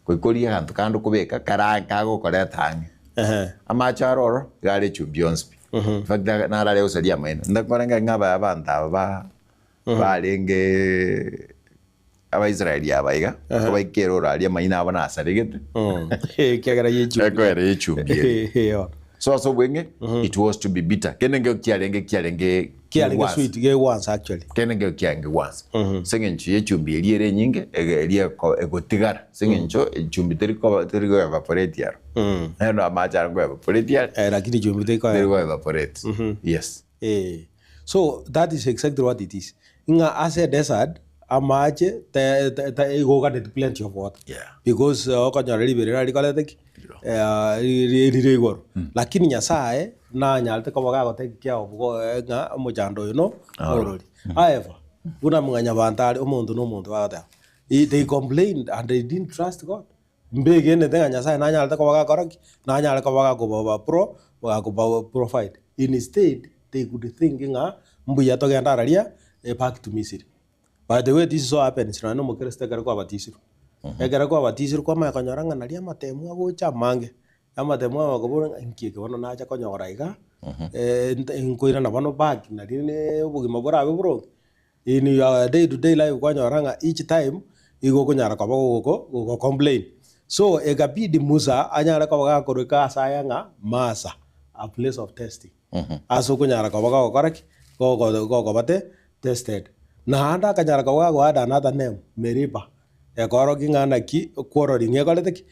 Goika origie aganto kande okobeka kara kagokoreta ang'e. Amache aro oro, iga are echumbi yonsi pi. In fact naro are gosaria amaino. Ndakore ng'a ng'a abanto aba ba barenge Abaisraeli aba iga, kobaika eroro aria amaino abo nasaregete, Ekiagera y'echumbi. ekoera y'echumbi eria. Eyo. So ase obweng'e, it was to be bitter. Kende nkeo kiarenge kiarenge Kiarenge kegwansa. sweet, gegwansa actually. Kende nkeo kiarenge gwansa. Ase eng'encho y'echumbi eria ere enyinge, ege- eria eko- egotigara. Ase eng'encho echumbi teri koba teri go evaporate aro. Naende amache aro nko evaporate are, Eh, lakini chumbi teri tekoera. go evaporate. Yes. Eh. So that is exactly what it is. Ng'a ase edesert, amache te te te igo oganeti plenty of water. Yeah. Because okonyora riberera rikorete ki? Ri rire igoro. Lakini Nyasaye nanyarete koba gagotake care of go ng'a omochando oyo no orori. However, buna mwanyabanto are omonto na omonto bagoteba, they complained and they didn't trust God. Mbegenete ng'a Nyasae nanyarete koba gakora ki? Nanyare koba gakoba pro gakoba provide. Instead, they could think ng'a mbuya togende araria back to Misiri. By the way, this so happens nonya na omokristo ekero kwabatisirwe. Ekero kwabatisirwe kwamanya konyora ng'a naria amatemu agocha amange, amatemu aya bakobora ng'a inki eke bono nacha konyora iga, nkoirana bono back nari ne obogima borabe boronge. In your day to day life kwanyora ng'a each time igo okonyara koba gogoko gogo complain. So ekabidi Musa anyare koba gakoreka ase aya ng'a Masa, a place of testing. Ase okonyara koba gogokora ki? Gogo gokoba te tested. Naende akanyara koba gago add another name, Meriba. Ekorokia ng'a naki kworori ng'a ekorete ki?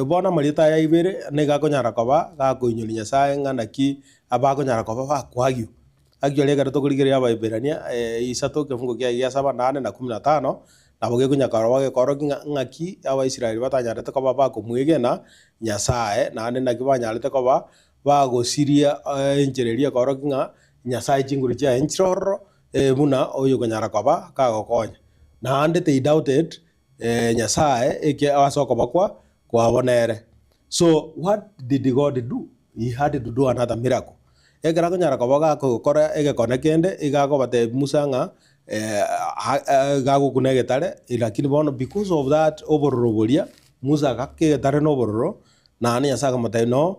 Bono amarieta aya ibere nigo akonyara koba gakoinyoria Nyasaye ng'a naki abakonyara koba bakwagigwa. Actually ekero tokorigereria Abaeberania isato ekefungo kiaye gia saba nane na kumi na tano, nabo gekonya korwa gekorokia ng'a ng'aki Abaisraeli batanyarete koba bakomwegena Nyasae, naende naki banyarete koba bagosiria enchera eria ekorokia ng'a Nyasae chinguru chiaye nchire ororo buna oyokonyara koba kagokonya. Naende they doubted Nyasae eke ase okoba kwa kwabo nere. So what did God do? He had to do another miracle. Ekero akonyara koba gakokora egekone kende, iga agobatebia Musa ng'a iga agokuna egetare, lakini bono because of that obororo boria, Musa agaka egetare na obororo, naende Nyasae akamotebia no,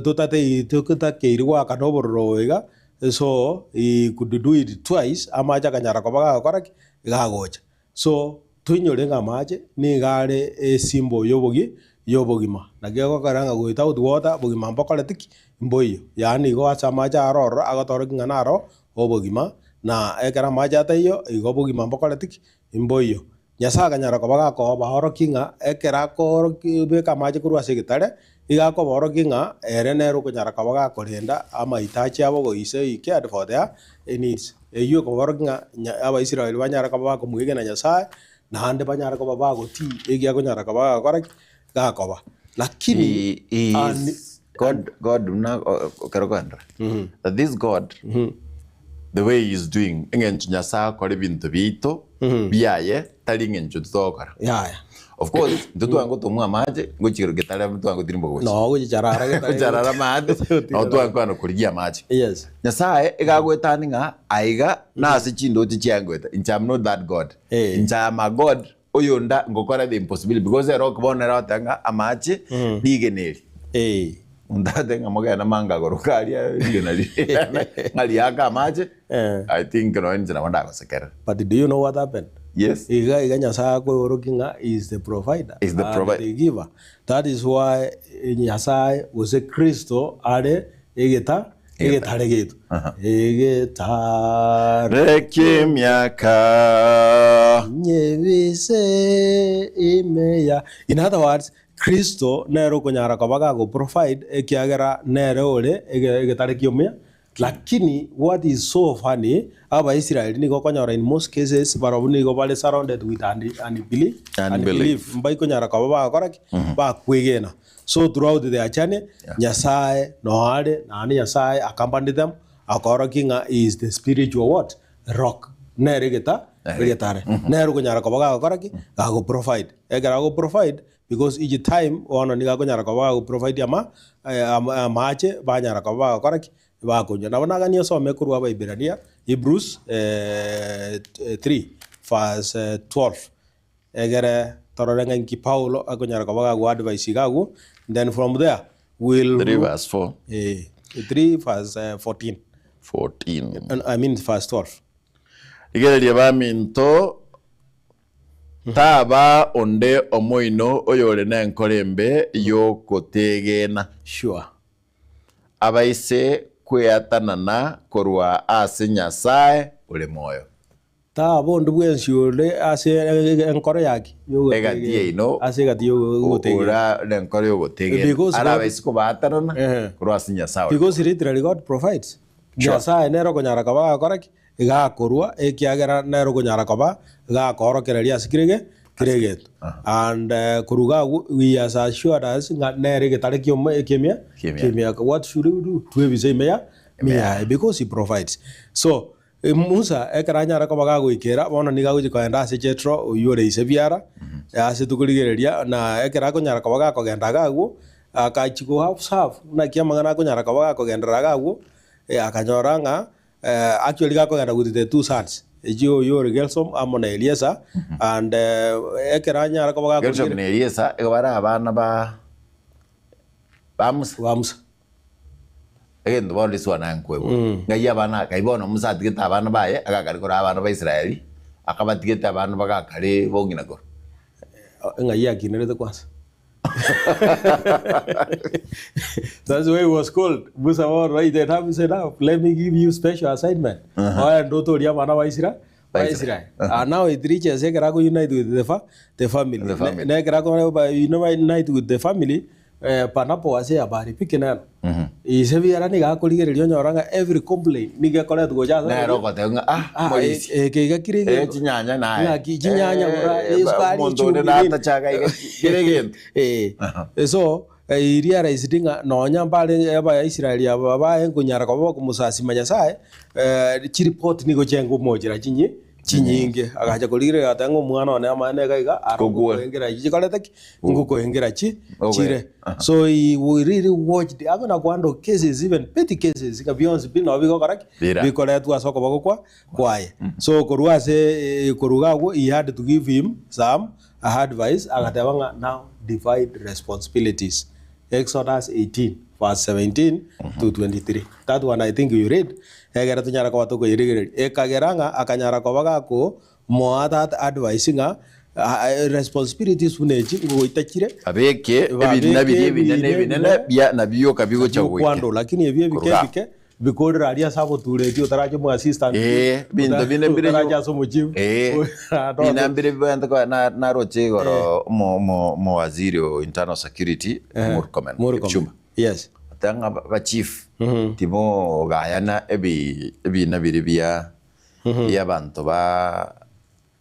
totakeiri goakana obororo obo iga, so he could do it twice, amache akanyara koba gagokora ki? Gagocha. So, toinyore ng'a amache nigo are esimbo y'obogi y'obogima. Naki egokera ng'a without water bogima mbokoreti ki? Mboiyo. Yaani igo ase amache aro ororo agotorokia ng'a naro obogima, na ekero amache ataiyo igo obogima mbokoreti ki? Mboiyo. Nyasae akanyara koba gakobaorokia ng'a ekero akoorokia beka amache korwa ase egetare, igo akobaorokia ng'a ere nere okonyara koba gakorenda amahitaji abo goisa he cared for their needs. Eyio ekobaorokia ng'a nya Abaisraeli banyare koba bakomwegena Nyasae, naende banyare koba bagotii egiakonyara koba gagokora ki? Gakoba. Lakini He, he and is God, God buna ekero okoendera that this God the way he is doing eng'encho Nyasae akore ebinto biaito biaye tari eng'encho intwe togokora. Yaya. Of course intwe twange gotomwa amache ngochia getare twange gotirimboka gochia. Noo gochicharara getare. Gocharara amache nabo twange kogenda korigia amache. Yes. Nyasae iga agoetania ng'a aiga nase chindoche chiaye ngoeta inche am not that God. Eh. Inche am a God oyonda ngokora the impossibility because ere bono ere agoteba ng'a amache rigena eri. Eh. Omonto agateba ng'a mogende manga goroka aria rigena riria ng'a riake amache, Eh. I think nonye inche nabo ndagosekerera. But do you know what happened? Yes. Iga iga Nyasaye akoorokia ng'a he is the provider Is the and provider. the giver. That is why Nyasaye gose Kristo are egeta egetare geito. Egetare Rekimiaka. Nyebise ime ya. In other words, Kristo nere okonyara koba gago provide ekiagera nere ore egetare ki'omuya. Lakini what is so funny, Abaisraeli nigo okonyora in most cases barobwo nigo bare surrounded with unbelief, Unbelief. mbaikonyara koba bagokora ki? Bakwegena. So throughout their journey, Nyasae noo are, naende Nyasae accompanied them, akaorokia ng'a he is the spiritual what? Rock. Nere egeta, egetare. Nere okonyara koba gagokora ki? Gago provide. Ekero ago provide, Because each time bono nigo akonyara koba gago provide ama amache banyara koba bagokora ki? Bakonywa. Nabo nagania osome korwa Abaiberania, Hebrews 3 verse 12 egere torore ng'a inki Paulo akonyara koba gago advise iga agwo, then from there we'll 3 verse 4. 3 verse 14. 14. I mean verse 12. Rigereria baminto, Taba onde omoino oyore nenkoro embe y'ogotegena. Sure. Abaise kweatanana korwa ase Nyasae ore moyo. Taba onde bwensi ore ase enkoro yaki Egati yaino ase egati y'ogotegena. ora nenkoro y'ogotegena Because God- arabaise kobaatanana Ehe. korwa ase Nyasae ore Because literally God provides. Sure. Nyasae nere okonyara koba gakora ki? Gakorua, ekiagera nere okonyara koba gakoorokereria ase kera ege kera egento. And korwa iga agwo he has assured us ng'a nere egetare ki'omo eki'emia Ki'emiaka. ki'emiaka. What should we do? Twebise ime ya Ime yaye. yaye because he provides. So Musa ekero anyare koba gagoikera bono nigo agochia kogenda ase Jethro oyio ore ise biara, ase tokorigereria na ekero akonyara koba gakogenda iga agwo, akachia go observe naki amang'ana akonyara koba gakogenderera iga agwo, akanyora ng'a Actually gakogenda with the two sons, echio oyio ore Gershom amo na Eliezer, and ekero anyare koba Gershom gakorigereria na Eliezer igo bare abana ba ba Musa. ba Musa. Egento bono riswa nankwegwa. Ng'ai abana aka bono Musa atigete abana baye agakare korwa abana ba Israeli, akabatigete abana bagakare bong'ina korwa. Ng'ai akinerete kwanza? That's why he was called. Musa bono right enough is enough. Let me give you special assignment. Oye ndotoria abana ba Isra ba Israel. And now it reaches ekero ako unite with the, fa the family. The family. Ne ekero ako unite with the family, Panapo ase habari pi kineno. Ise biara nigo akorigereria onyora ng'a every complaint nigo ekoretwa gocha ase Nere ogoteba ng'a ah, Ah, morisi. eke iga kire Eh, egento. chinyanya naye. Ng'aki chinyanya bora, Eh, esukari, omonto onde echumbi, nini. natachaga iga kere egento. Eh, so he realized ng'a nonya mbare Abaisraeli aba baye nkonyara koba bakomosasima Nyasaye, chiripoti nigo chiaye nkomochera chinyi chinyinge. Agacha korigereria agateba ng'a omwana one amaene iga iga aro Kokwa. ngokoengera echi chikorete ki? Ngokoengera chi Obe. chire. So he really watched abe na kuhandle cases even petty cases ng'a bionsi pi nabo bigokora ki? Bira. Bikoretwa ase okoboko kwa kwaye. So korwa ase korwa iga agwo he had to give him some advice agateba ng'a now divide responsibilities. Exodus 18 verse 17 to 23. That one I think you read, egere tonyare koba tokoyerigereria. Ekagera ng'a akanyara koba gakomoa that advice ng'a responsibilities buna echi ngogoita chire, Babeke ebinene babeke biria ebinene ebinene ebinene bia nabioka bigocha goika. biokwandora, lakini ebi ebike Koruga. ebike bikorera aria ase abotureti otarache omo assistant Eh, binto binde mbire otarache ase omochief. Eh, bina mbire bibwente koba na- naroche igoro omo- omo- omowaziri o internal security Murkomen Murkomen. Kipchumba. Yes. Ateba ng'a ba chief timogayana ebi ebina biria bia bia abanto ba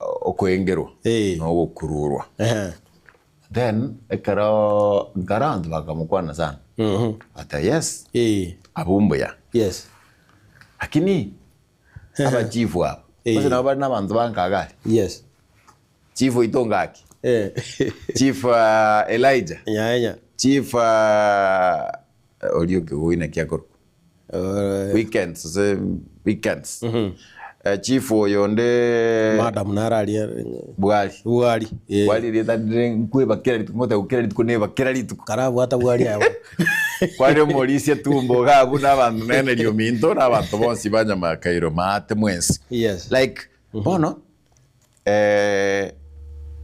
okoengerwa Eh. na ogokururwa. Ehe. Then ekero nkare abanto bakamokwana sana, bagateba yes, Eh. abwo mbuya. Yes. Lakini abachifu aba, Eh. gose nabo bare na abanto ba nkaga aria, Yes. chief oito ngaki, Eh. chief Elijah, Nyaenya. chief oria okegoi naki akorokwa? Weekends ase weekends. Chief oyo onde Madam naro aria Bwari. Bwari. Eh. Bwari erieta rire nkweba kera rituko ngoteba kera rituko neba kera rituko. Karabwata bwari aye bono. Kwari omorisia tumbo iga abwo na abanto nene ominto na abanto bonsi ba Nyamakairo maate mwensi. Yes. Like bono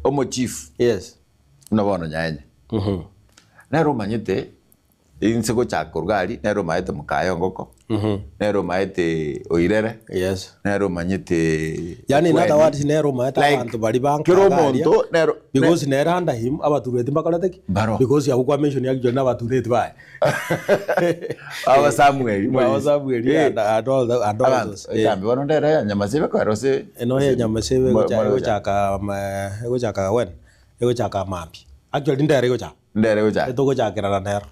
omochief Yes. buna bono Nyaenye nere omanyete Inse gochaka korwa aria, nere omaete mokaye engoko, nere omaete oirere, Yes. nere omanyete Yani in other okweni. words nere omaete Like, abanto baria kera bankaga aria omonto nero because nere under him abatureti mbakorete ki? Mbaro. Because abwo kwa mention actually na abatureti baye. Aba Samuel, Aba Morisi. Samuel Eh. and, and all, the, and all Abanto, those. Eh. ekambi bono ndere ya Nyamasebe kwera ase Eno ya Nyamasebe Mo- egocha mo- egochaka egochaka when? Egochaka mambia. Actually ndere egochaka. Ndere gochaka. Etogochakerana nero.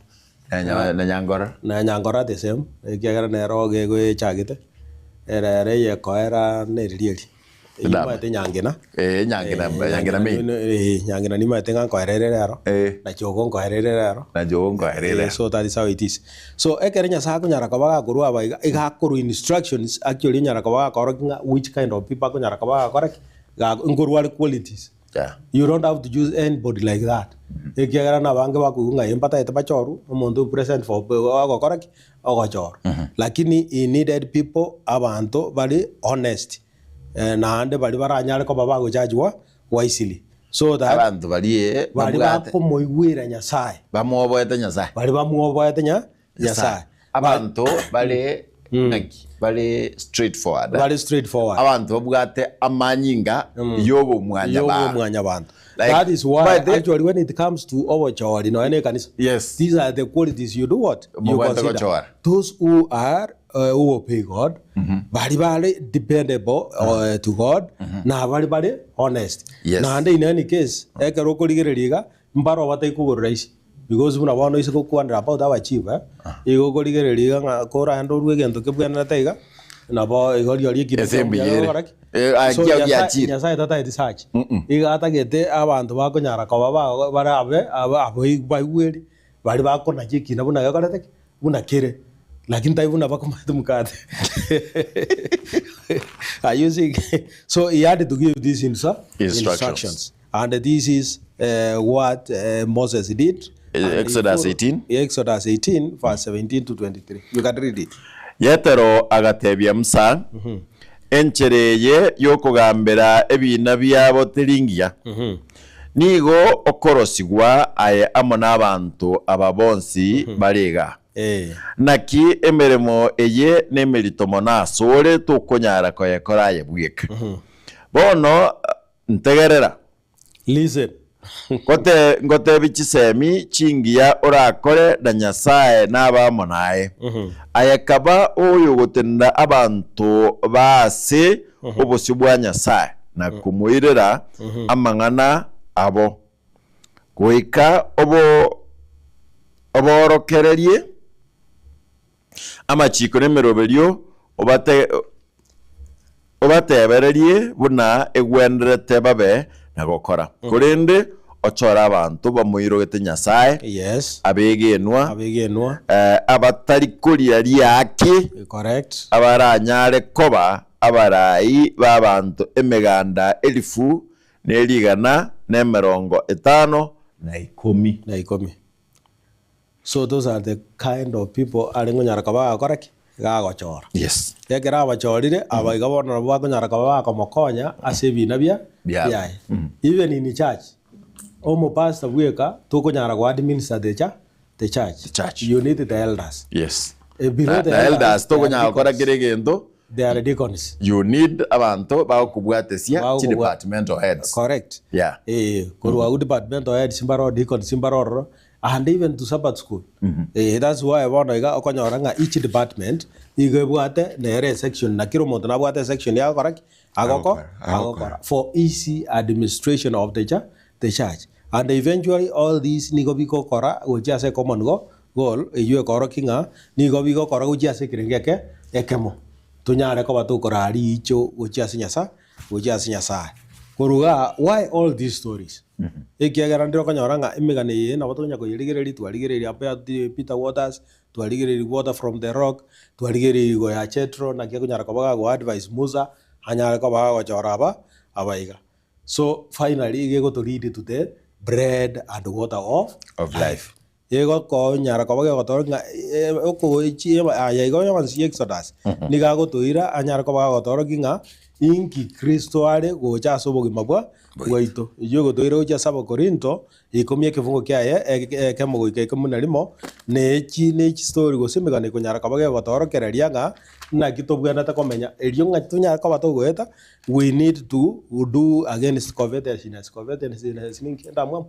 Na nya- na nyangora. Na nyangora the same, ekiagera nero oge egoechagete, ere ere eyekoera nereri eri. Eyio Ndama. omanyete nyangena. Eh, nyangena, Eh, nyangena main. eh, nyangena nimanyete ng'a nkoera ere rero, Eh. na chiogo nkoera ere rero. Na chiogo nkoera ere. Eh, so that is how it is. So ekero Nyasaye akonyara koba gakorwa aba iga, iga akorwa instructions actually onyara koba gakorokia ng'a which kind of people akonyara koba gakora ki, ga nkorwa are qualities. Yeah. You don't have to choose anybody like that. Ekiagera na abange bakoigwa ng'a mbatagete bachorwe, omonto o present for ogokora ki? Ogochorwa. Lakini he needed people abanto bare honest eh, naende baria baranyare koba bagochachigwa wisely. So that Abanto baria baria babwate bakomoigwera Nyasaye, bamwoboete Nyasaye. baria bamwoboete nya Nyasaye. Abanto bare ng'aki bare straight forward. Bare straight forward. Abanto babwate amanyinga y'obomwanyabanto. Y'obomwanyabanto. Like, That is why by the- actually when it comes to obochori nonya na ekanisa. Yes. These are the qualities you do what? You Mobwate consider. gochora. Those who are who obey God, bari bare dependable to God, na bari bare honest. Yes. Naende in any case, ekero okorigereria iga, mbaro bataikogorera isi. Because buna bono ise gokwanera about our chief eh, igo okorigereria iga ng'a koraende orue egento kebwenerete iga, nabo igo rirorio ekina Ase kiao mbuya mbuya ere. gokora ki? Eh, ah, So kiao Nyasaye giachire. Nyasaye tatageti such. Iga atagete abanto bakonyara koba ba barabe aba aboi baigweri, baria bakonacha ekina buna gekorete ki? Buna kere. Lakini tari buna bakomanyete omokate. Are you seeing? So he had to give these instru- Instructions. instructions. And this is what Moses did. Eh, Exodus 18. Exodus 18 verse 17 to 23. You can read it. Yetero agatebia Musa, Enchera eye y'okogambera ebiina biabo teri ngiya. Nigo okorosigwa aye amo nabanto aba bonsi bare igaa. Eh. Naki emeremo eye nemerito mono asore tokonyara koyekora aye bweka. Bono ntegerera. Listen. Ngote ngotebi chisemi chingiya orakore na Nyasae nabe amo naye. Aye kaba oyogotenena abanto ba ase obosio bwa Nyasae na komoirera amang'ana abo, goika obo oborokererie Amachiko nemeroberio obate obatebererie buna egwenerete babe na gokora. Korende ochore abanto bamoirogete Nyasae, Yes. abegenwa, Abegenwa. eh, abatari koria riaki, Correct. abaranyare koba abarai b'abanto emeganda elifu ne rigana na emerongo etano na ikomi. Na ikomi. So those are the kind of people are ngonyara koba bagokora ki? Gagochora. Yes. Ekero abachorire, aba iga bono nabo bakonyara koba bakomokonya ase ebina bia Biabo. biaye. Even in church, omopastor bweka tokonyara go administer the cha the church. The church. You need the elders. Yes. Eh, below Na the na elders, elders they are tokonyara gokora deacons. kera egento, They are deacons. you need abanto bagokobwatesia chi Bagokobwa- departmental heads. Correct. Yeah. Eh, korwa agwo departmental heads mbaro deacons mbaro ororo and even to Sabbath school. Eh, that's why bono iga okonyora ng'a each department igo ebwate nere esection na kera omonto nabwate esection ya gokora ki? Agoko Agokora, agokora. agokora for easy administration of the cha the church. And eventually all these nigo bigokora gochia ase ecommon go goal eywo ekoorokia ng'a nigo bigokora gochia ase ekerengo eke ekemo. Tonyare koba tokoraa riicho gochia ase Nyasae gochia ase Nyasae. Korwa igaa, why all these stories? Ekiagera ndire okonyora ng'a emegano eye nabo tokonya koyerigereria, twarigereria abwo ya Peter Waters, twarigereria water from the rock, twarigereria igo ya Jethro naki akonyara koba gago advise Musa, anyare koba gagochora aba aba iga. So finally iga egoto lead to the bread and water of Of life. Egokonyara koba gegotoora ng'a okogochia aya igo yonsi y'Exodus nigo agotoira anyare koba agotoorokia ng'a inki Kristo are gocha ase obogima bwa bwaito. Eyio egotoira gochia ase Abakorinto ikomi ekefungo kiaye ekemo goika ikomi na rimo, na echi ne chistori gose emegano ekonyara koba gegotoorokereria ng'a naki tobwenerete komenya erio ng'a tonyare koba togoeta we need to do against covetousness, covetousness ninki endamwamu?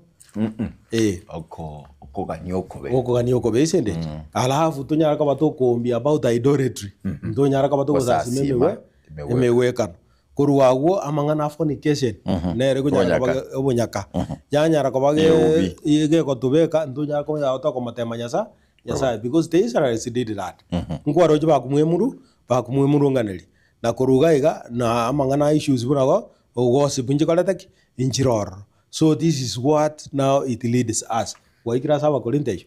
Eh. Oko okogania okobe. Okogania okobe ase ende. Alafu tonyare koba tokoombia about idolatry. Ntonyare koba togosasima Gosasima emegwe emegwekano. emegwekano. Korwa agwo amang'ana a fornication nere konyara koba Obonyaka. obonyaka. Yanyara koba ge Eubi. gegotobeka ntonyara konya tokomotema Nyasa Nyasaye because the Israelites did that. Nkwaroche bakomwemuru bakomwemurunganeria. Na korwa iga iga na amang'ana a issues buna go ogossip nchikorete ki? Nchire ororo. So this is what now it leads us. Gwaikire ase Abakorinto eyio.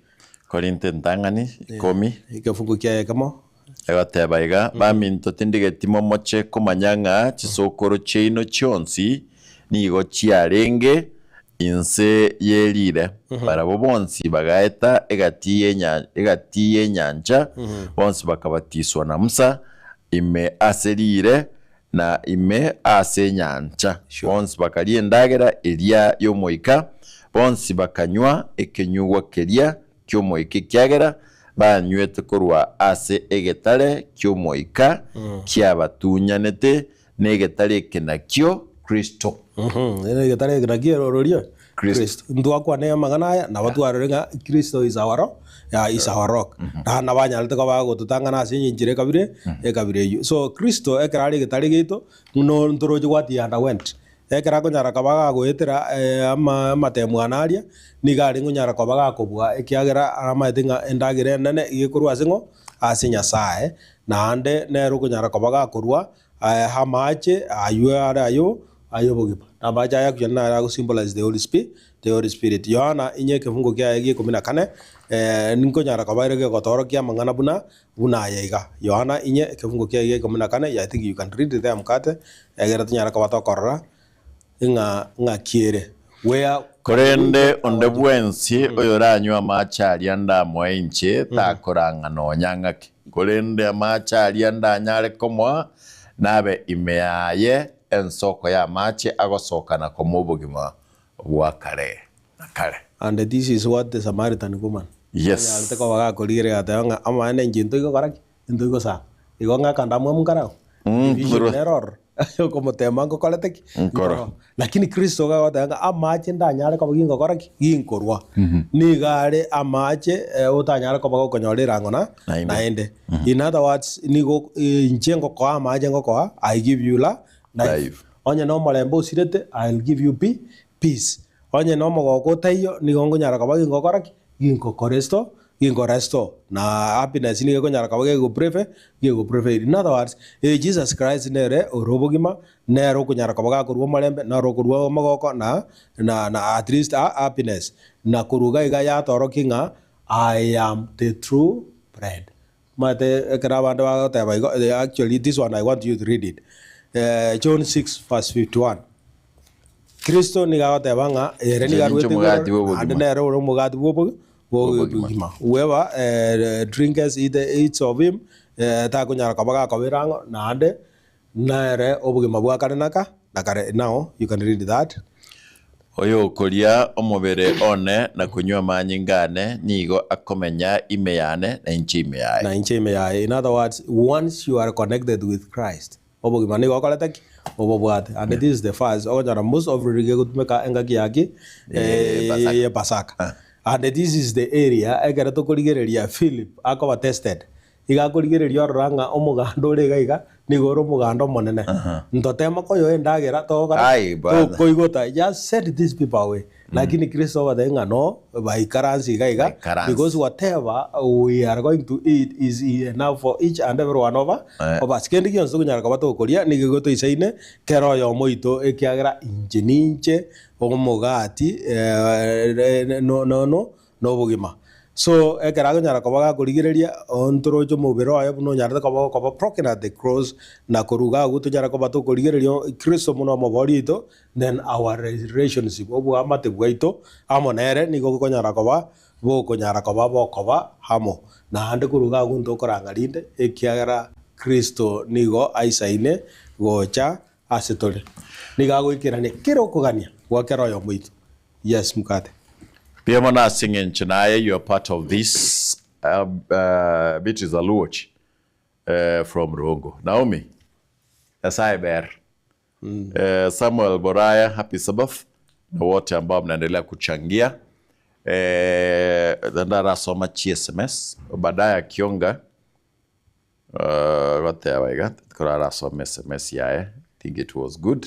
Korinto entang'ani ikomi. Ekefungu kiaye ekemo. Egoteba iga, Baminto tindigeti momoche komanya ng'a chisokoro chiaino chionsi nigo chiarenge inse ye riire, barabwo bonsi bagaeta egati y'enya egati y'enyancha, bonsi bakabatiswa na Musa ime ase riire, na ime ase enyancha. Bonsi bakaria endagera eria y'Omoika, bonsi bakanywa ekenyugwa keria ki'Omoika, ekiagera banywete korwa ase egetare ki'Omoika kiabatunyanete, na egetare eke nakio Kristo. Egetare eke nakio ororio Kristo. Kristo. Ntwakwane amang'ana aya, nabo twarore ng'a Kristo is our rock, yeah, is our rock. Na nabanyarete koba bagototang'ana ase engencho ekabire, ekabire eyio. So Kristo ekero are egetare giaito, no ntoroche what he underwent. Ekero akonyara koba gagoetera ama amatemo ane aria, nigo arenge konyara koba gakobua ekiagera amaete ng'a endagera enene iga ekorwa ase ng'o? Ase Nyasaye, naende nere okonyara koba gakorwa amache aywo are ayo ay'obogima. Na amache aya actually naro ago symbolize the Holy Spi the Holy Spirit. Yohana inye ekefungo kiaye gia ikomi na kane, ninkonyara koba ere gegotoorokia amang'ana buna buna aya iga. Yohana inye ekefungo kiaye gia ikomi na kane, I think you can read there mokate, egere tonyare koba tokorora ng'a ng'aki ere. Where Korende onde bwensi oyoranywe amache aria ndamoe inche takorang'a nonya ng'ake, korende amache aria ndanyare komoa nabe ime yaye ensoko y'amache agosoka na komoa obogima bwa kare na kare. And this is what the Samaritan woman Yes. anyarete koba gakorigereria agateba ng'a amaene inche ntoigokora ki? Ntoigosanga. Igo ng'a akandamwamu nkaragwo? Division nere ororo. Okomotema ngokorete ki? Nkoro. Lakini Kristo iga agoteba ng'a amache ndanyare koba gingokora ki? Ginkorwa. Nigo are amache eh, otanyare koba gokonyora erango na Naende. naende. In other words, nigo inche ngokoa amache ngokoa, I give you la life. Life. Onye na omorembe osirete, I'll give you pe peace. Onye na omogoko otaiyo, nigo nkonyara koba gingokora ki? Ginkokoresto ginkoresto. Na happiness nigo ekonyara koba gegoprefe gegoprevail. In other words, eh Jesus Christ nere ore obogima, nere okonyara koba gakorua omorembe, nere okorua omogoko na na na at least a happiness. Na korwa iga iga yatorokia ng'a I am the true bread. Omanyete ekero abande bagoteba igo, actually this one I want you to read it, John 6 verse 51. Kristo nigo agoteba ng'a ere Inche nigo ninche aruete omogati igoro, bw'obogima. naende nere ore omogati bw'obogi- Bw'obogima. bw'obogima. Whoever eh, drinketh, eat- eats of him, eh, takonyara koba gakobera ang'o, naende nere obogima bwa kare na ka- na kare. Now you can read that. Oyokoria omobere one na konywa amanyinga ane nigo akomenya ime yane, na inche ime yaye. Na inche ime yaye. In other words, once you are connected with Christ, obogima nigo okorete ki? Obobwate. And this is the first, okonyora most of riria egotumeka engaki ya ki? Eh, Pasaka. Ye Pasaka. And this is the area ekero tokorigereria Philip akoba tested. Iga akorigereria orora ng'a omoganda ore iga iga nigo ore omoganda omonene. Ntotema koyoa endagera togokora Ai, bwana. tokoigota. Just send these people away. Lakini Kristo obatebia ng'a no, baikaranse iga iga Baikaranse. because whatever we are going to eat is enough for each and every one of us. Eh. Of us. Kende gionsi tokonyara koba tokoria nigo egotoisaine kera oyomo oito ekiagera inche ninche omogati eh, no no no nobogima. So ekero akonyara koba gakorigereria, ontoroche omobere oye buna onyarete koba okoba broken at the cross, na korwa iga agwo tonyare koba tokorigereria Kristo buna omobori oito, then our relationship, oboamate bwaito amo nere nigo bokonyara koba bokonyara koba bokoba amo. Naende korwa iga agwo ntokorang'a rinde, ekiagera Kristo nigo aisaine gocha ase tore. Nigo agoikerania kera okogania gwa kera oyomo oito. Yes mkate. Mbuya mono ase eng'encho naye you are part of this Beatrice Aluoch from Rongo. Naomi, Nyasaye ber. Samuel Boraya, happy Sabbath na wote ambao mnaendelea kuchangia. Ndarasoma chi sms baadaye akionga Goteba iga, tikorarasome sms yaye, I think it was good.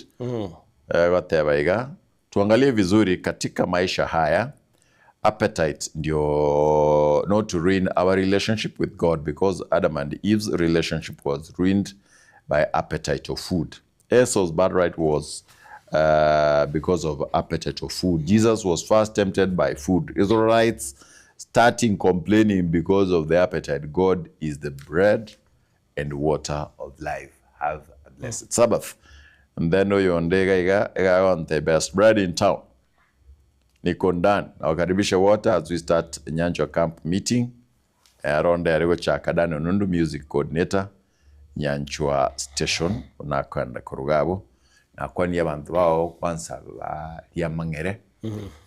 Goteba iga, tuangalie vizuri katika maisha haya, appetite ndio not to ruin our relationship with God because Adam and Eve's relationship was ruined by appetite of food. Esau's birthright was because of appetite of food. Jesus was first tempted by food. Israelites starting complaining because of the appetite. God is the bread and water of life. Have a blessed Sabbath. And then oyonde iga iga iga agonte best bread in town. Niko ndani. Nawakaribisha wote as we start Nyanchwa camp meeting. Aronde are gochaka Dan Onundu music coordinator Nyanchwa station nakoenda koruga abwo nakwanie abanto bao kwanza ba Riamang'ere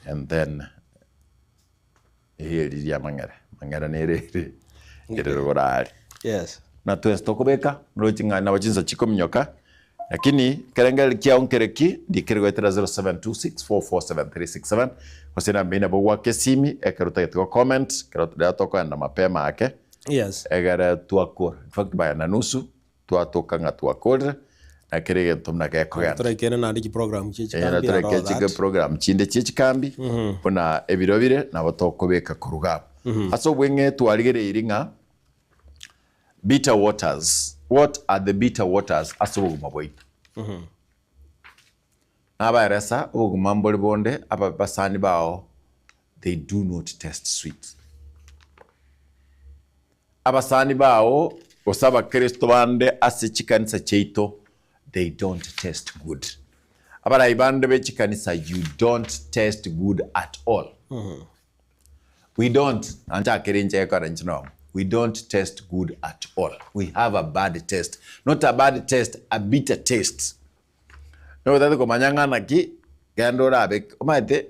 and then eri Riamang'ere mang'ere nere ere ere rogoro aria. Yes. Na twensi tokobeka noroche ng'a nabo chinsa chikominyoka lakini ekerengereri kiao nkere ki ndikere goetera 0726447367 gose namba eyio nabo goaka esimi ekero otagete go comment ekero riria tokoenda mapema ake Yes. egere twakora in fact by na nusu twatoka ng'a twakorire na kera egento buna gekogenda. Toraikere naende chiprogram chie Eh, chikambi and toraike all chike that. program chinde chie chikambi buna ebiro bire nabo tokobeka koruga abwo. Ase obweng'e twarigereirie ng'a Bitter waters, what are the bitter waters ase obogima bwaito? Nabaeresa obogima mbore bonde aba basani bao they do not taste sweet. Abasani bao gose abakristo bande ase chikanisa chiaito they don't taste good. Abarai bande be chikanisa you don't taste good at all. We don't, nanchakere inche ekero inche nomo, we don't taste good at all. We have a bad taste. Not a bad taste, a bitter taste. Nigo otagete komanya ng'a naki, genda orabe, omanyete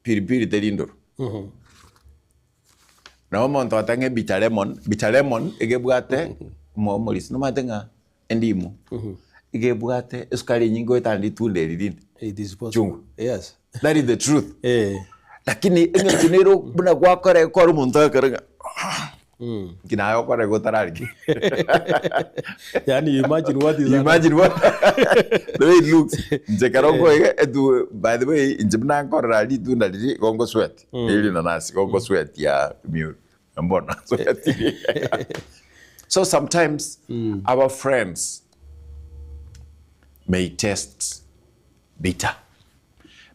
piripiri teri ndoro. Nabo omonto agoteba ng'a ebitter lemon, bitter lemon iga ebwate omo omorisia, nomanyete ng'a endimu. Iga ebwate esukari enyinge goetania ritunda eri rinde. It is possible. Chungwa. Yes. That is the truth. Eh. Lakini eng'encho nere buna gwakora ekore omonto agakora ng'a nki naye okora igo otararigia. Yaani you imagine what is You imagine what the way it looks. Inche ekero nkoiga etu by the way inche buna nkorora ritunda riria igo ngosweat riri rinanasi igo ngosweatia emioro mbono nasweatire. So sometimes our friends may taste bitter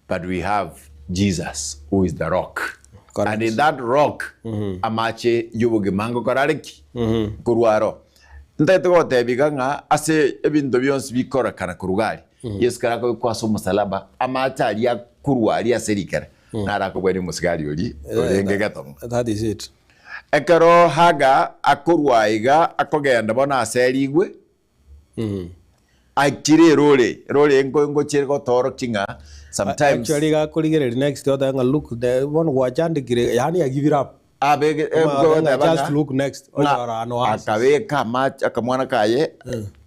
but we have Jesus who is the rock. Correct. And in that rock amache y'obogima ngokora are ki? Korwa aro. Ntagete gotebia iga ng'a ase ebinto bionsi bikorekana korwa iga aria, Yesu kare akobekwa ase omosalaba, amache aria akorwa aria ase rikere, naro akobwania omosigari oria orenge getomo. That is it. Ekero Hagar akorwa iga akogenda bono ase erigwe, Akire erore, erore enko ngochie gotoorokia ng'a sometimes Actually iga akorigereria next otebe ng'a look the bono gwachandekire yaani I give it up. abege Omanye goteba ng'a goteba just ng'a look next ng'a onyora ano oasis. akabeka amache akamwana kaye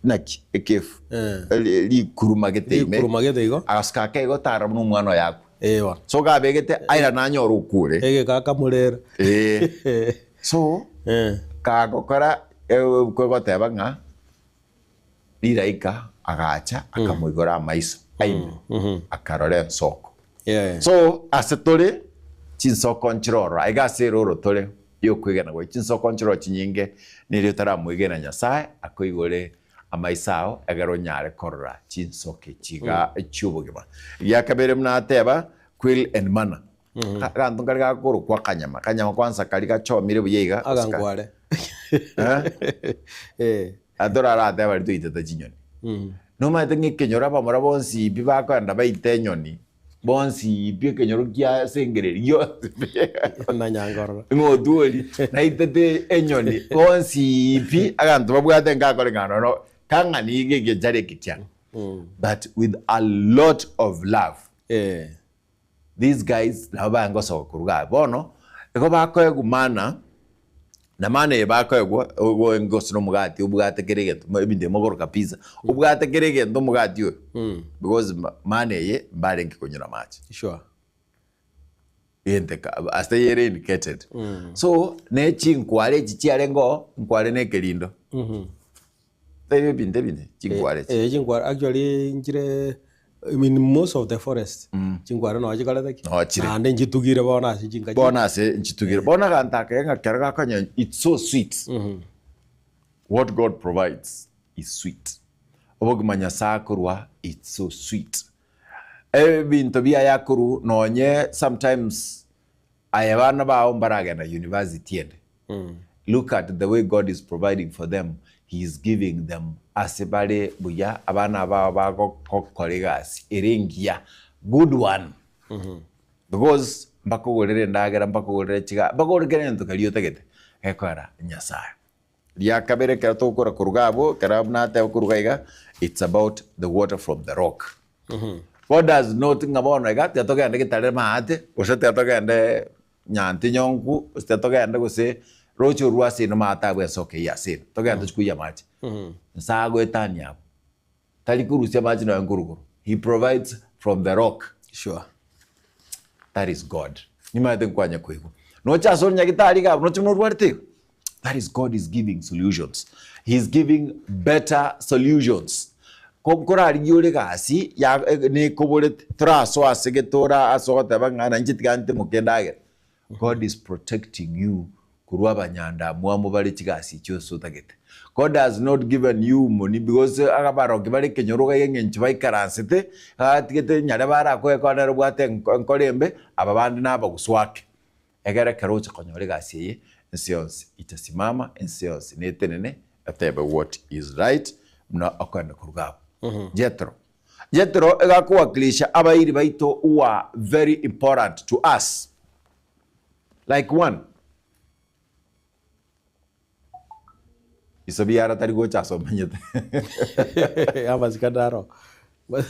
naki ekefu Eh. ri- rikuruma gete ime Rikuruma gete igo. agasuka akeigo tara buna omwana oye akwe. Eh bono. So kabegete aira nanyore okure. Egeka akamorera. Eh. So Eh. kagokora kogoteba ng'a Rilaika agacha akamoigora amaiso aime, akarora ensoko. So ase tore chinsoko nchiroro aiga ase eroro tore yokwegena gwaito chinsoko nchiroro chinyinge nerio otaramwegena Nyasae akoigore amaiso ao egere onyare korora chinsoko echi iga chiobogima. Egiakabere buna ateba quail and manna. Aganto nkare gakorokwa akanyama, akanyama kwanza karia gachomire buya iga gose ka- Agankware. Eh? Eh. Torarate abaria toitete chinyoni. Nomanyete ng'a ekenyoro abamura bonsi pi bakoenda baite enyoni, bonsi pi ekenyoro kia sengereri gionsi pi. Na nyankorora. Ng'a otwori naitete enyoni bonsi pi abanto babwate nkakore ng'a nono kang'ani iga egenchara eke kiane. But with a lot of love. Eh. These guys nabo baye gosoka korwa igaa. Bono, igo bakoegwa mana, na mana eye bakoegwa, ogo gose na omogati obwate kera egento, ebinto ebi mogoroka pizza, obwate kera egento omogati oyo, because mana eye mbarenge konyora amache. Sure. Egento eka ase ere indicated. So, ne chinkware echi chiarenge oo, nkware na ekerindo. Taibo ebinto ebine, chinkware echi. Eh, chinkware actually nchire in most of the forest chinkware noo chikorete ki? Noo chire. Naende nchitugire bono ase chinka Bono ase nchitugire. Bono aganto aka ng'a kero gakonya it's so sweet. What God provides is sweet. Obogima Nyasae akorwa it's so sweet. Ebinto biaye akorwa nonye sometimes Aye abana bao mbaragenda university ende. Look at the way God is providing for them, he is giving them ase bare buya, abana aba bagokora egasi ere engiya, good one. Because mbakogorere endagera, mbakogorere chiga, mbakogorere kera egento keria otagete, gekoera Nyasaye. Ria kabere ekero togokora koruga abwo, ekero buna nateba koruga iga, it's about the water from the rock. God does not ng'a bono iga tiga togende getare maate, gose tiga togende nyanti nyonku, gose tiga togende gose roche orwo ase ino maate abwo ensoko eyio ase ino, togende tochie koiyia amache. Nyasaye agoetania abwo, tari korusia amache nonya nkorwa igoro, he provides from the rock. Sure. That is God. Nimanyete nkwanya koigwa. Noche ase onyagitari iga abwo, noche buna orwarete igo. That is God is giving solutions. He is giving better solutions. Ko nkorarigie ore gasi ya nekoborete torasoa ase getora ase ogoteba ng'a nainche tiga ntimoke endagera. God is protecting you korwa abanyandamwamu bare chigasi echio ase otagete. God has not given you money because abaroki bare ekenyoro iga eng'encho baikaransete, atigete nyare barakoe ekero nere obwate enkoro embe, aba bande nabaguswake. Egere ekero ogocha konyora egasi eye, ense yonsi itasimama, ense yonsi netenene, etebe what is right, buna okoenda koruga abwo. Jethro. Jethro iga akowakilisha abairi baito who are very important to us. Like one. Iso biara tari gocha ase omenyete. Amasikani aro.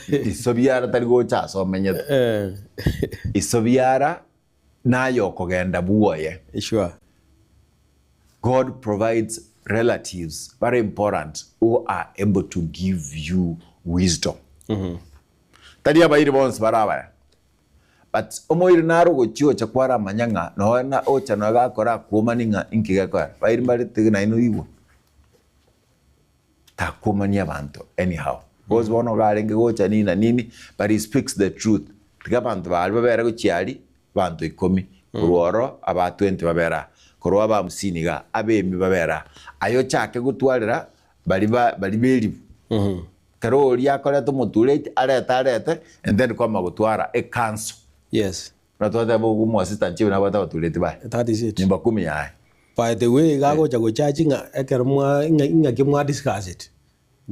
Iso biara tari gocha ase omenyete. Eh. Iso biara naye okogenda bwoye. Sure. God provides relatives very important who are able to give you. wisdom. Tari abairi bonsi bare abaya, but omoiri nare ogochia ocha kwaramanya ng'a nonya na ocha nonya gakora akwomani ng'a inki gekoera. Bairi mbare tiga nainwe oigwe, takwomania abanto anyhow. Because bono iga arenge gocha nini na nini, but he speaks the truth. Tiga abanto baria babere gochia aria, abanto ikomi, korwa oro aba twenty babere aa, korwa aba hamsini igaa, abemi babere aa. Aye ochake gotwarera baria ba baria b'eribu. Ekero oria akoreta omotureti, arete arete, and then kwamanya gotwara ecouncil. Yes. Buna twateba ogo omoassistant chief nabwate abatureti baye. That is it. Nyumba kumi yaye. By the way, iga agocha gochachi ng'a ekero mwa ng'a ng'aki mwa discuss it,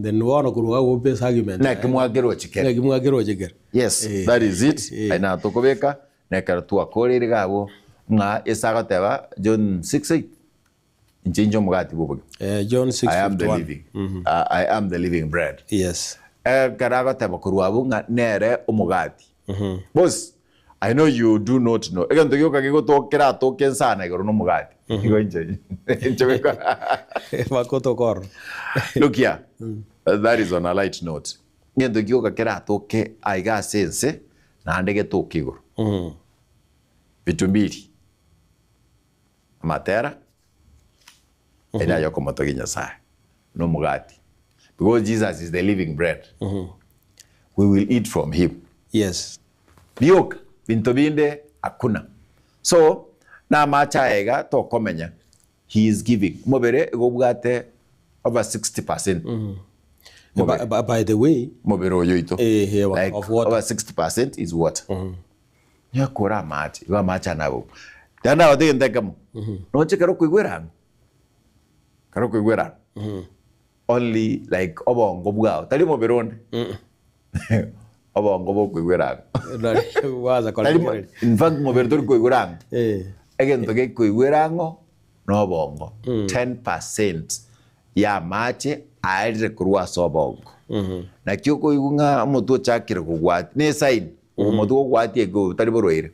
then bono korwa iga gope ase argument Naki mwakeroche kere. Naki mwakeroche kere. Yes, Eh. that is it. Eh. Aye nabo tokobeka, na ekero twakoreire iga abwo, ng'a ase agoteba John 6:8, Inche inche omogati bw'obogima. Eh, John I am the 6:51. living, I am the living bread. Yes. Ekero agoteba korwa abwo ng'a nere omogati. Boss, I know you do not know. Egento gioka gegotoka keratoke ensana igoro nomogati. Igo inche inche goika. Bakotokorora. Look here, that is on a light note. Egento gioka keratoke aiga ase ense naende getoke igoro. Vitu mbili. Amatera, ere aye okomotogia Nyasae, na omogati. Because Jesus is the living bread. We will eat from him. Yes. Bioka, binto binde hakuna. So, na amache aya iga tokomenya, he is giving. Omobere igo obwate over 60%. By, by, by the way, Omobere oyo oito. Eh, eh, like of water. over 60% is water. Nyakore amache, igo amache ane abwo. Tiga ndagote egento ekemo, noche ekero okoigwa erang'o, ekero okoigwa erang'o, only like obongo bwao, tari omobere onde, obongo bokoigwa erang'o. Gwacha Tari mo- korengereria. in fact mobere tori koigwa erang'o, Eh. egento gekoigwa erang'o na obongo, 10% ya amache aerire korwa ase obongo. Naki okoigwa ng'a omotwe ochakire kogwatia, ne esign. Omotwe gogwatia eke otari borwaire,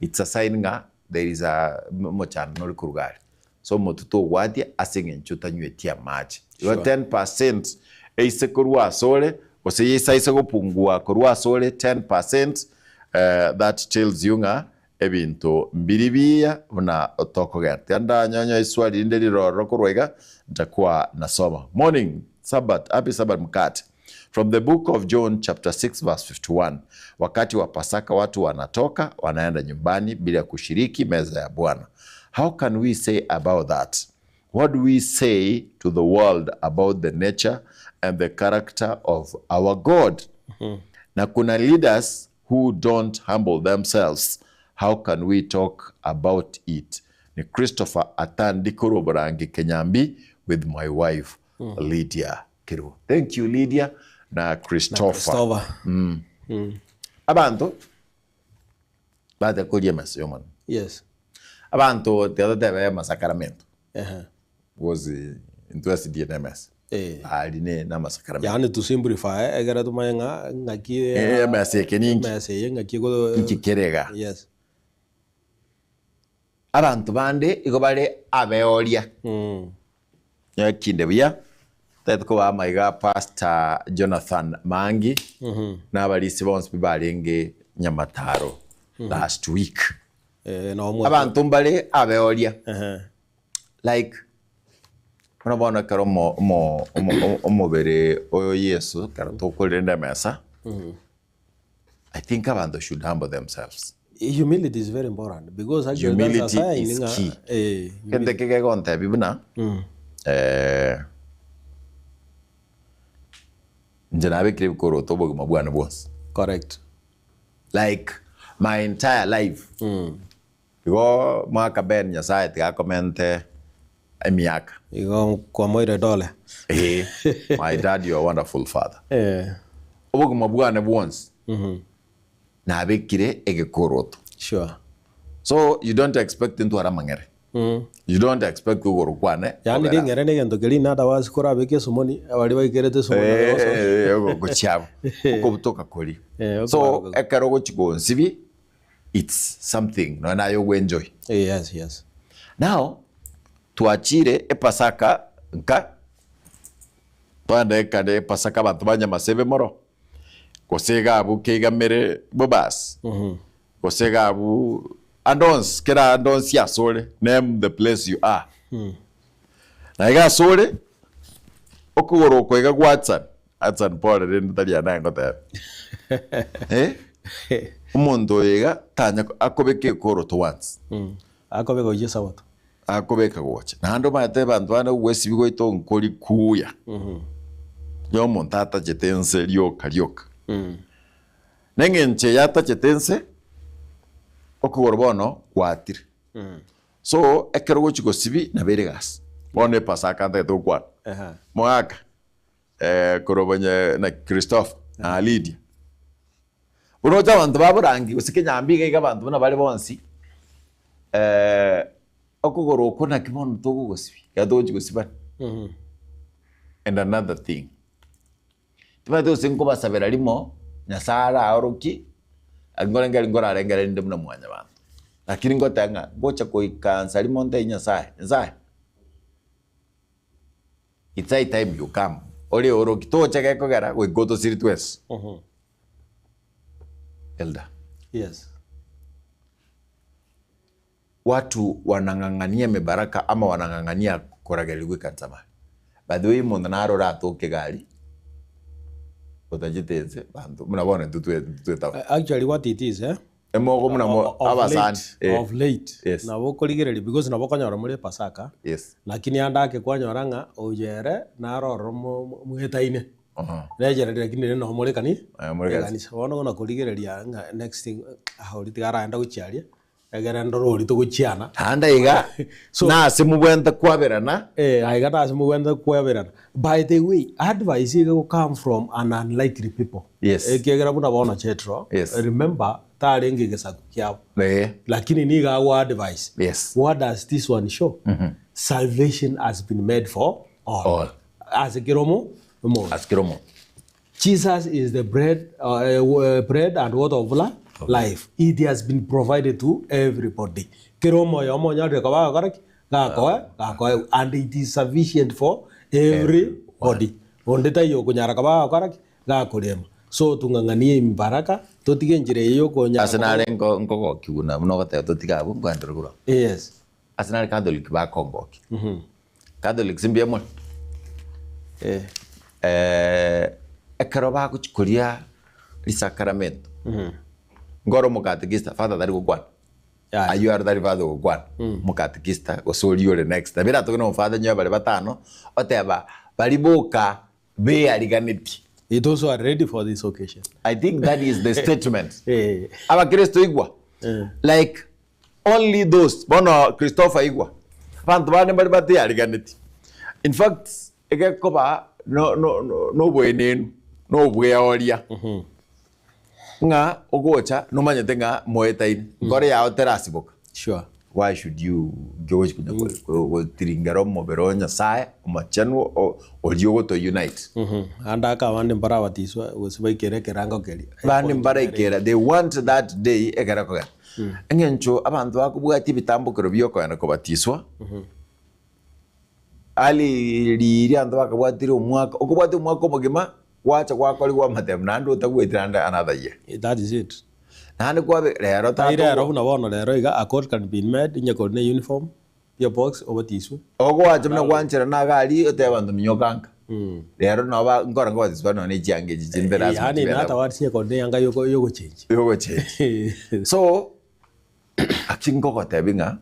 it's a sign ng'a there is a omochando nore korwa are. So omotwe togwatia ase eng'encho otanywetie amache. Igo Sure. 10% eise korwa asore, gose yeise aise gopungua korwa asore 10%, eh, that tells you ng'a ebinto mbiri biya buna tokogenda. Tiga ndanyonye eswali rinde rire ororo korwa iga, ntakuwa nasoma. Morning, Sabbath, happy Sabbath mkate. From the book of John chapter 6 verse 51, wakati wa Pasaka watu wanatoka wanaenda nyumbani bila kushiriki meza ya Bwana. How can we say about that? What do we say to the world about the nature and the character of our God? Na kuna leaders who don't humble themselves, how can we talk about it? Ni Christopher Atandi korwa Borangi Kenyambi with my wife Lydia Kirwa. Thank you Lydia na Christopher. Christopher. Abanto bate koria emesa y'Omonene. Yes. Abanto tiga totebe amasakaramento Ehe. because intwe asidie na emesa. Eh. Aria ne na amasakaramento. Yaani to simplify ekero tomanye ng'a ng'aki Eh, emesa eke ninki? Emesa eye ng'aki ego Inki kere igaa? Yes. Abanto bande igo bare abeoria. Kinde buya, tari kobaa amaiga a Pastor Jonathan Mangi na abarisia bonsi pi barenge Nyamataro last week. Abanto mbare abeoria like buna bono ekero omo omo omo omobere oyo Yeso ekero tokorenda emesa, I think abanto should humble themselves. Humility is very important because actually that's a Humility sign is ng'a key. eh, Egento eke kegontebia buna eh, inche nabekire ebikoroto obogima bwane bwonsi. Correct. Like my entire life. Igo mwaka Ben Nyasaye tiga akomente emiaka. Igo kwamoire dole. Ee, my dad you are wonderful father. Eh. Obogima bwane bwonsi nabekire egekoroto. Sure. So you don't expect ntware amang'ere. You don't expect kogoro kwane Yaani kobera. ring'ere negento keria in other words korabeke esomoni abaria baikerete esomoni nabo bagosoma. Eh, ogochiabo okobutoka koria. Eh, So okobaroka. ekero ogochi gonsibi it's something nonya naye ogwenjoy. Yes, yes. Now twachire epasaka nka. Twande kare epasaka abanto ba Nyamasebe moro, gose iga abwo keigamere Bobasi, gose iga abwo ande onsi, kera ande onsi asore, name the place you are. Na iga asore, okogoro oko iga gwa Hudson, Hudson pore rende tari aya naye ngoteba, eh, omonto oyo iga tanya akobeka ekoroto once. Akobeka gochia esabato. Akobeka gocha. Naende omanyete abanto bande ogwesibia gwaito nkori kuya. Onye omonto atachete ense rioka rioka. Na eng'encho eye atachete ense, okogoro bono gwatire. So, ekero ogochia gosibia nabo ere egasi. Bono epasaka ntagete gokwana. Mogaka, korwa bonye naki Christopher na Lydia. Oroche abanto ba borangi gose kenyambi iga iga abanto buna bare bonsi, okogoro okwo naki bono togogosibia, ekero togochia gosibana. And another thing, timanyeti gose nkobasabera rimo, Nyasaye araorokie, naki nkorengeri nkorarengereri rinde buna mwanyabanto. Lakini ngoteba ng'a ngocha koikansa rimo ntebie Nyasaye, Nyasaye. It's high time you come ore oroki toche gekogera goika otosiri twensi. Elder. Yes. Watu wanang'ang'ania emibaraka ama wanang'ang'ania koragererigwa ekanisa mari. By the way omonto naro oratoke egari otachete ense banto buna bono intwe twe twetaba. Actually what it is eh, Emoko buna mo of abasani late, eh. of late Yes. nabo okorigereria because nabo okonyora more epasaka Yes. lakini ande ake kwanyora ng'a oyo ere naro ororo mo- mo- mwetaine Aha. nechereri lakini ere noo more ekani Eh, more ekanisa. ekanisa. Bono buna korigereria ng'a next thing ah oria tiga araenda gochia aria egere ndore oria togochiana. Naende iga So- nase mobwenerete kwaberana. Eh, aiga nase mobwenerete kwaberana. By the way, advice iga ego come from an unlikely people. Yes. Ekiagera buna bono Jetro, Yes. remember tarenge egesaku kiabo. Eh. Lakini nigo agwa advice. Yes. What does this one show? Salvation has been made for all. All. Ase kera omo omonto. Ase kera omonto. Jesus is the bread, bread and water of life. It has been provided to everybody. Kera omoyo omonyorire koba agokora ki? Gakoe, gakoegwa. And it is sufficient for everybody. Onde taiyo okonyara koba agokora ki? Gakorema. So tong'ang'anie emibaraka, totige enchera eye yokonyara Ase koba nare nko nkogokigwa na buna ogoteba totige abwo nkoenderera korwa. Yes. Ase nare Catholic bakongokia. Catholics mbuya more? Eh. Ekero bagochia koria risakaramento, nkore omokatekista, father tari gokwana, Yaya. aywo aro tari father ogokwana, omokatekista gose oria ore next. Nabo eratoke na omofather onye bare batano, oteba baria boka beariganetie. Those who are ready for this occasion. I think that is the statement. Eh. Abakristo igwa, like Only those, bono Christopher igwa, abanto bande mbare bateyariganeti. In fact, egekoba no no no noboenenu, nobweoria, ng'a ogocha nomanyete ng'a moetaine, nkoro yao terasiboka. Sure. Why should you nki ogochi konya gotiringera omobere o Nyasaye omochenu o- oria ogoto unite. Ande ake abande mbarabatiswe gose baikere ekerango keria. Bande mbaraikera, they want that day ekero ekogera. Eng'encho abanto bakobwatia ebitambokero bi'okoenda kobatiswa, ali riria abanto bakabwatire omwaka, okobwatia omwaka omogima, gwacha gwakorigwa amatemu naende otagweti naende another year. That is it. Naende kwabe rero Tai tata rero buna bono rero iga a coat can be made onye kore ne uniform, ye box obatiswe. Ogoacha buna gwancherana iga aria otebe abanto minyoka nka. Rero nabo ba nkora nkobatiswa nonye ne chianga echi chinde lasima Yaani chibe in other nabo. words ekore ne yanga yoko yogochenji. Yogochenji. So, aki nkogotebi ng'a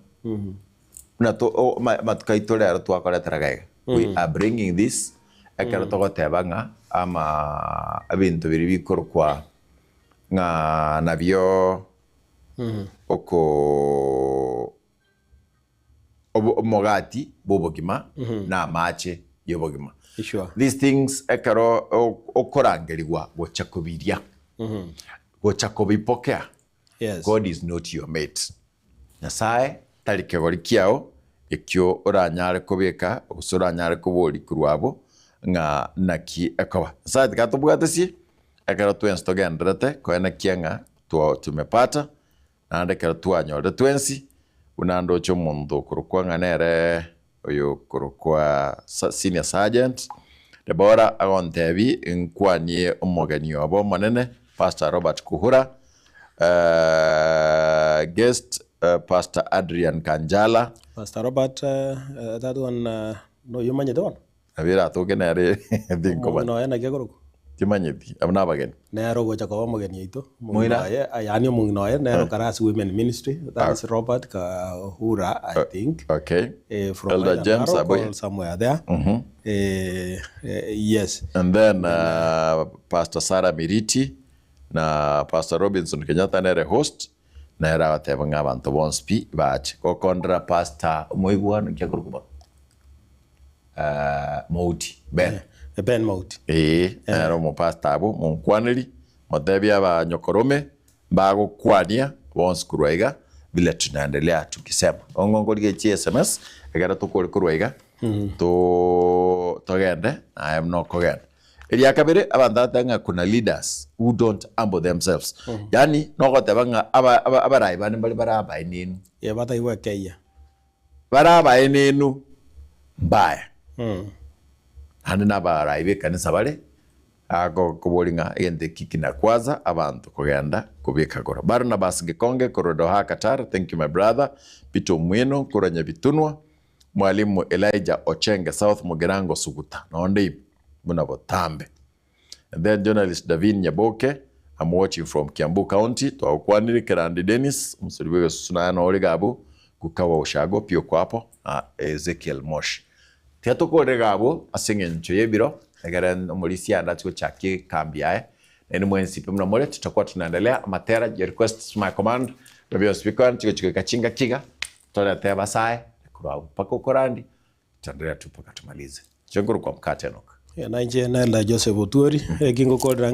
buna to o ma amatuko aito rero twakoretera iga iga, we are bringing this ekero togoteba ng'a ama ebinto biria bikorokwa ng'a nabio oko omogati bw'obogima na amache y'obogima. Sure. These things ekero okorangerigwa gocha kobiria, gocha kobipokea, Yes. God is not your mate. Nyasae tari kegori kiao ekio oranyare kobeka gose oranyare koboria korwa abwo ng'a naki ekoba. Nyasae tiga atobwatesie ekero twensi togendererete koenekia ng'a tumepata Naende ekero twanyorire twensi, buna ndoche omonto okorokwa ng'a nere oyokorokwa senior sergeant, Deborah agontebi nkwanie omogeni obo omonene Pastor Robert Kuhura, guest Pastor Adrian Kanjala. Pastor Robert that one noyio omanyete bono? Nabo eratoke nere tinkomanya. Omong'ina oye naki akorokwa? Timanyeti, abwo nabageni. Nere ogocha koba omogeni oito, omong'ina oye, yaani omong'ina oye nere okare ase women ministry, that is Robert Kahura I think. Okay. From Elder either James Narok Abuya. or somewhere there. Yes. And then Pastor Sarah Miriti na Pastor Robinson Kenyatta nere host, nere agateba ng'a abanto bonsi pi bache. Gokondera Pastor omoigwano nki akorokwa bono? Mouti, Ben. Ben Mouti. Ee, nere omopastor abwo, monkwaneri, motebie abanyokorome mbagokwania bonsi korwa iga vile tunaendelea tukisema. Ongo nkorigia chi sms ekero tokore korwa iga to togende naye buna okogenda. Eria kabere abanto bateba ng'a kuna leaders who don't humble themselves. Yaani nogoteba ng'a aba aba abarai bande mbare bare abaenenu. Ee, bataigwekeyia. Bare abaenenu mbaya, naende nabarai b'ekanisa bare agokoboria ng'a egento eki kinakwaza abanto kogenda kobeka igoro. Barnabas Gekonge korwa Doha Qatar, thank you my brother. Peter Omwino korwa Nyabitunwa, Mwalimu Elijah Ochenge South Mugirango Suguta, nonde ime buna botambe. And then journalist Davin Nyaboke, I'm watching from Kiambu County, twagokwanire Kerandi Dennis, omosori bw'egesusu naye nore iga abwo, Gukawa Ushago pi okwo apo, na Ezekiel Moshi. Tiga tokorere iga abwo ase eng'encho y'ebiro, egere omorisia aende achie gochakia ekambi yaye, naende mwensi pi buna more, tutakuwa tunaendelea, amatera, your request is my command, ebio bionsi bikoenda chigochi goika chingaki iga, torete abasae, korwa abwo mpaka okorandi, Tutaendelea tu mpaka tumalize. Inche nkorokwa Mkate Enock. Na inche nere Joseph Otuori, eki ngokorera.